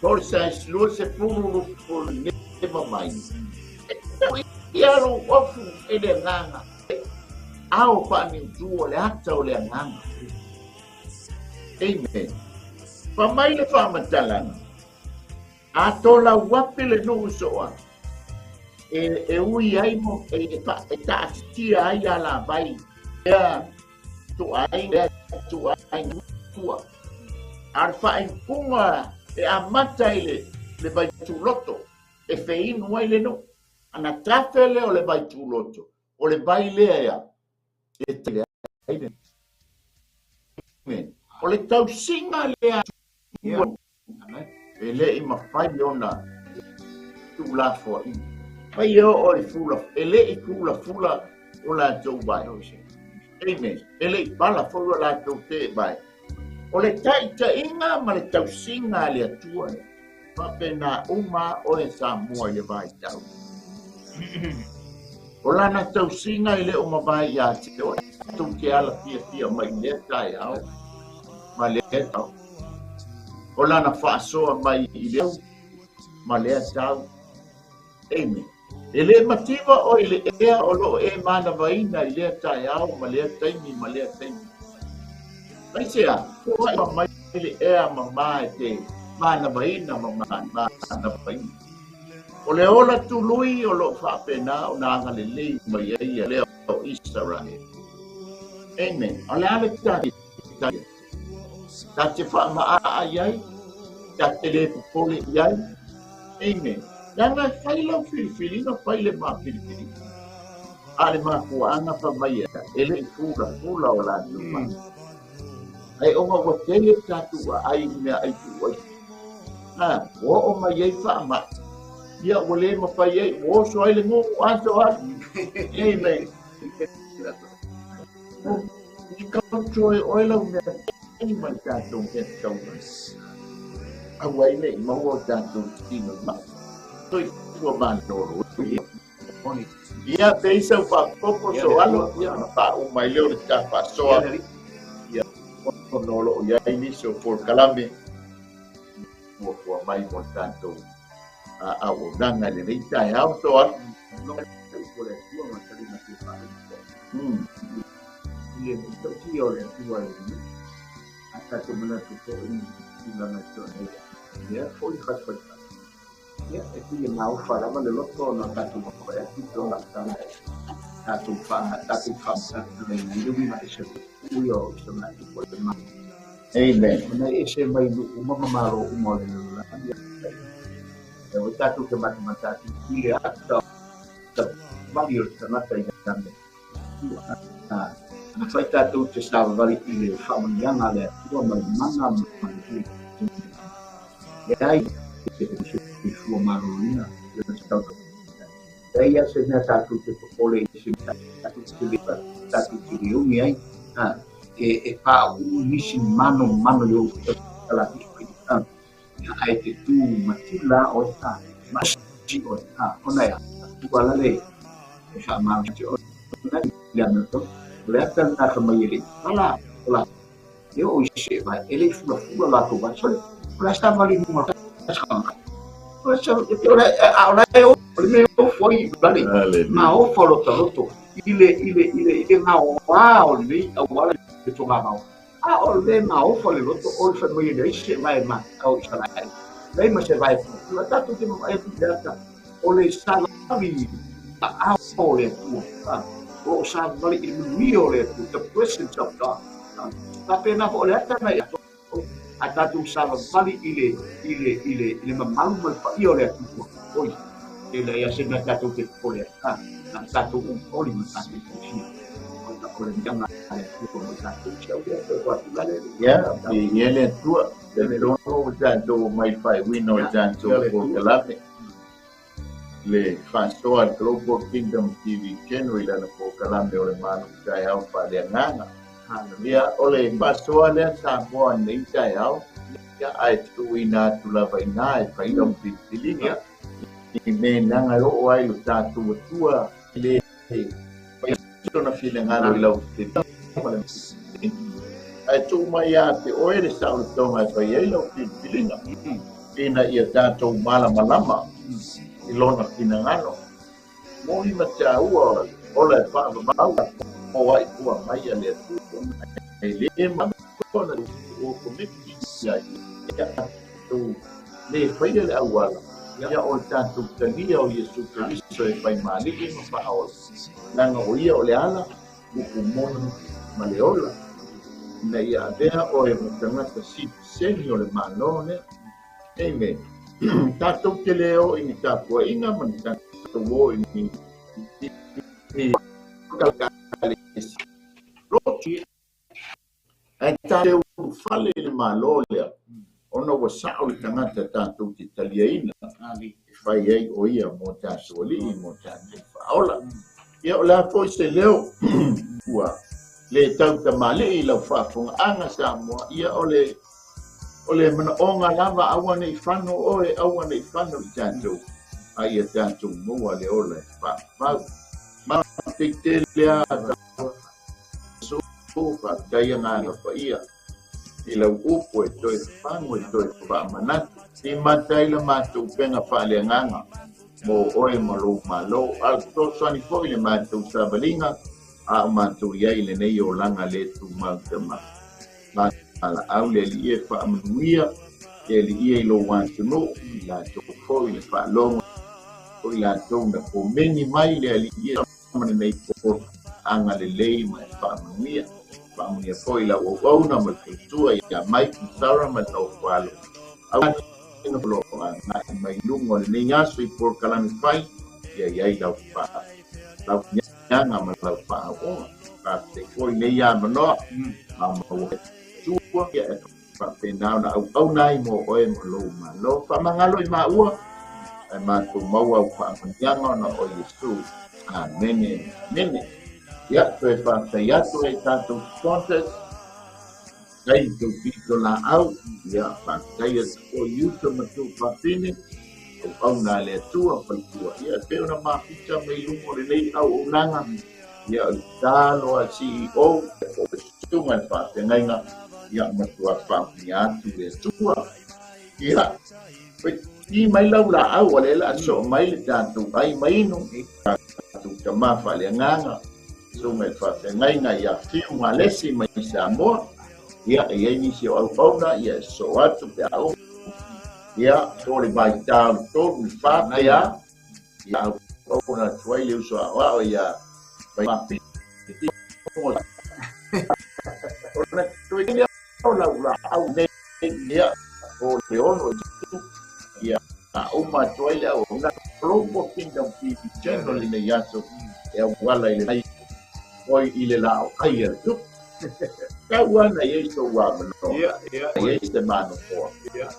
Po le sai lua se pulu lu pulu ne ma mai. Ia lo ofu e le agaga ao faaniutu o le ata o le agaga. Amen. Fa mai le faamatalaga a tolau ape le nuu soa e ui ai mo e taatia ai alavai ea tuai lea tuai tua a le faaiupuga e amata i le vaituloto e feinu ai le nuu ana tafe lea o le vaituloto o le vai lea ea e tele ai le. Amen. O le tausiga lea e le i mafai ona tuulafoaiga fai e oo i fula e le i fulafula o latou vai. Amen. E le i pala foi o latou te vai. O le taitaiga ma le tausiga a le Atua lea faapena uma oe Samoa i le vaitau. O lana tausiga e le o mavae ia te oe tou te ala fiafia mai lea taeao ma lea tau. O lana faasoa mai i le Ma lea tau. Amen. E le mativa o i le ea o loo e manavaina i lea taeao ma lea taimi ma lea taimi. Mai se a, kua mai le ea mamā e te manavaina ma manavaina. O le ola tului o loo whaapena o nā anga le lei mai ai lea o Israel. Amen. O le ale tāte tāte. Tāte wha maa ai, tāte le popole iai. Amen. Langa whai lau filifilina, whai le maa filifilina. A le maa kuanga wha mai e le fula, fula o la numa. Ai onga ua tele tātu a ai mea ai tu ai. Ha, ua o mai ai wha mai. Ia ua le mawhai ai, ua oso ai le ngu, aso ai. Amen. I kautoe oe lau mea tini mai tātou mea tauna. Au ai nei, maua o tātou tino mai. Toi tua mānoro. Ia peisa whakopo so alo, ia pa o mai leo le tā whasoa. Ia ono o iai niso por kalame. Mua kua mai mo tātou a o nanga le nei tai hau so alo. Ile tauti o le atua e ni a tātou manatu fo'i tulaga i tona ia ia fo'i fatufatu ia e pei e maofa lava le loto ona tatou mafae atu tona tala tatou faamatalaina i le uiga ese ui o se manatu po le ma. Amen. Ona ese mai nu'u uma ma malo uma o le lalolagi e o tatou te matamata atu i le ata vali o le tagata i ame. Na whai tātou te sāwawari i le whaamanianga le atua ma le mana ma le e ai te fua marorina le tau. E ia se mea tātou te popole i se mea tātou te lepa tātou te leumi ai e pā u nisi mano mano i o tala ai te tū matila o e tā masi o e tā ona e tua lale e whaamaro te ona le anato le ata nā whamai ele ala ola e o i se vai ele fula fula la tō vai sole ola sta vali mua ola sa ola ola e o le me o foi vale ma o falo taloto ile ile ile ile ngā wā o le au wala le tō ngā mau a o le ma o fale loto o le whamai ele se vai ma au i sala lei ma se vai fula tātou te mamae tu te ata o le salavi a o le atua o sa vali i manuia o le Atua, the presence of God. Ta pena o le ata nei a tātou sa vali i le mamalu ma le paia o le Atua. Oi, e le ia se mea tātou te popole a na tātou oli ma tātou kusia. O le mea ngā le Atua mo tātou se au le Atua atu le. Ia, i ele Atua, te tono o tātou mai whai wino o tātou o kalame. Le whasoa Global Kingdom TV channel i lana po kalame o le manu tai au wha nganga. Ia o le whasoa lea Samoa nei tai au, ia ai tui nā tulawa i nā e whaila o pilipilinga. I me nanga o ai lo tātou atua le whaitona whilengalo i lau pilipilinga. Ai tū mai a te oe le saulotonga e whai ai lau pilipilinga. Ina ia tātou malamalama i lona finangalo. Mohi ma te aua ola e whaavamau o ai tua mai a le atua. E le mana o komiti ia ia tātou le whaia le auala. Ia o le tātou talia o Iesu Keriso e whai maalii ma whaola. Nanga o ia o le ala, upu moni ma le ola. Ina ia avea o e matangata sipiseni o le māno lea. Amen. Tātou te leo i ni tāpua inga ma ni tātou o i ni loti. Ai tātou whale le mālo lea. Ona ua sao le tangata tātou te taliaina. E whai ai o ia mō tātou alii, mō tātou whaola. Ia o la foi se leo ua le tauta maalii lau whaafonga anga Samoa. Ia o le o le manaonga lava aua nei fano oe, aua nei fano i tātou. A ia tātou mua le ola e whaapau. Ma te tele a so whakataia ngā ngā ia. I lau upu e toe fafago e toe faamanatu i mata ai la matou upega faaleagaga mo oe ma lou malo a le fesoasoani foi le matou savaliga a o matou iai lenei olaga lē tumau tama laau le Alii e faamanuia le Alii i lou atunuu i latou foi le faalogo i latou na komeni mai le Alii ma lenei aga lelei ma e faamanuia faamanuia foi lau auauna ma le faletua ia Mike ma Sarah ma le nofoalo au lo agai mai luga o lenei aso i polokalame fai ia iai lau lau nyaga ma lau faaoga faafetai foi nei amanoa ma maua tua ia e faapena ona auauna ai mo oe ma lou malo faamagalo i maua e matou maua au faamanuiaga ona o Iesu. Amene. Amene. Ia toe faafetai atu e tatou sponsors kai tou pito laau ia faafetai atu foi i uso ma tuufafine auauna a le Atua faletua ia e pei ona mafita mai luga o lenei auaunaga ia o le tatalo a CEO o le susuga i le faafeagaiga ia matua faamanuia atu le Atua ia i mai lau laau o le la soo mai le tatou ai mainu tatou tamā faaleagaga susuga i le faafeagaiga ia Fiu Malesi mai Samoa ia e iai nisi o auauna ia e sosoo atu pe a uma ia po le vaitā o le 3 le 4 pe a ia auauna atu ai le uso aoao ia mafiti ona toe lea o lau laau nei ia o le 6 ia uma atu ai le auauna Global Kingdom TV Channel i nei aso e auala i le oi i le lao ai a le tupu tau ana iai sou amanoa iai se manofoa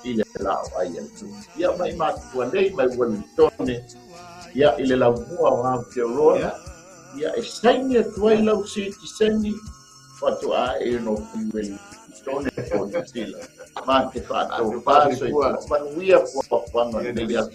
i le lao ai a le tupu ia mai matua nei mai Wellingtone ia i le laumua o Aotearoa ia e saini atu ai lau sitiseni faatoa e no i Wellingtone po New Zealand ma te faatofā soifua manuia puapuaga lenei aso.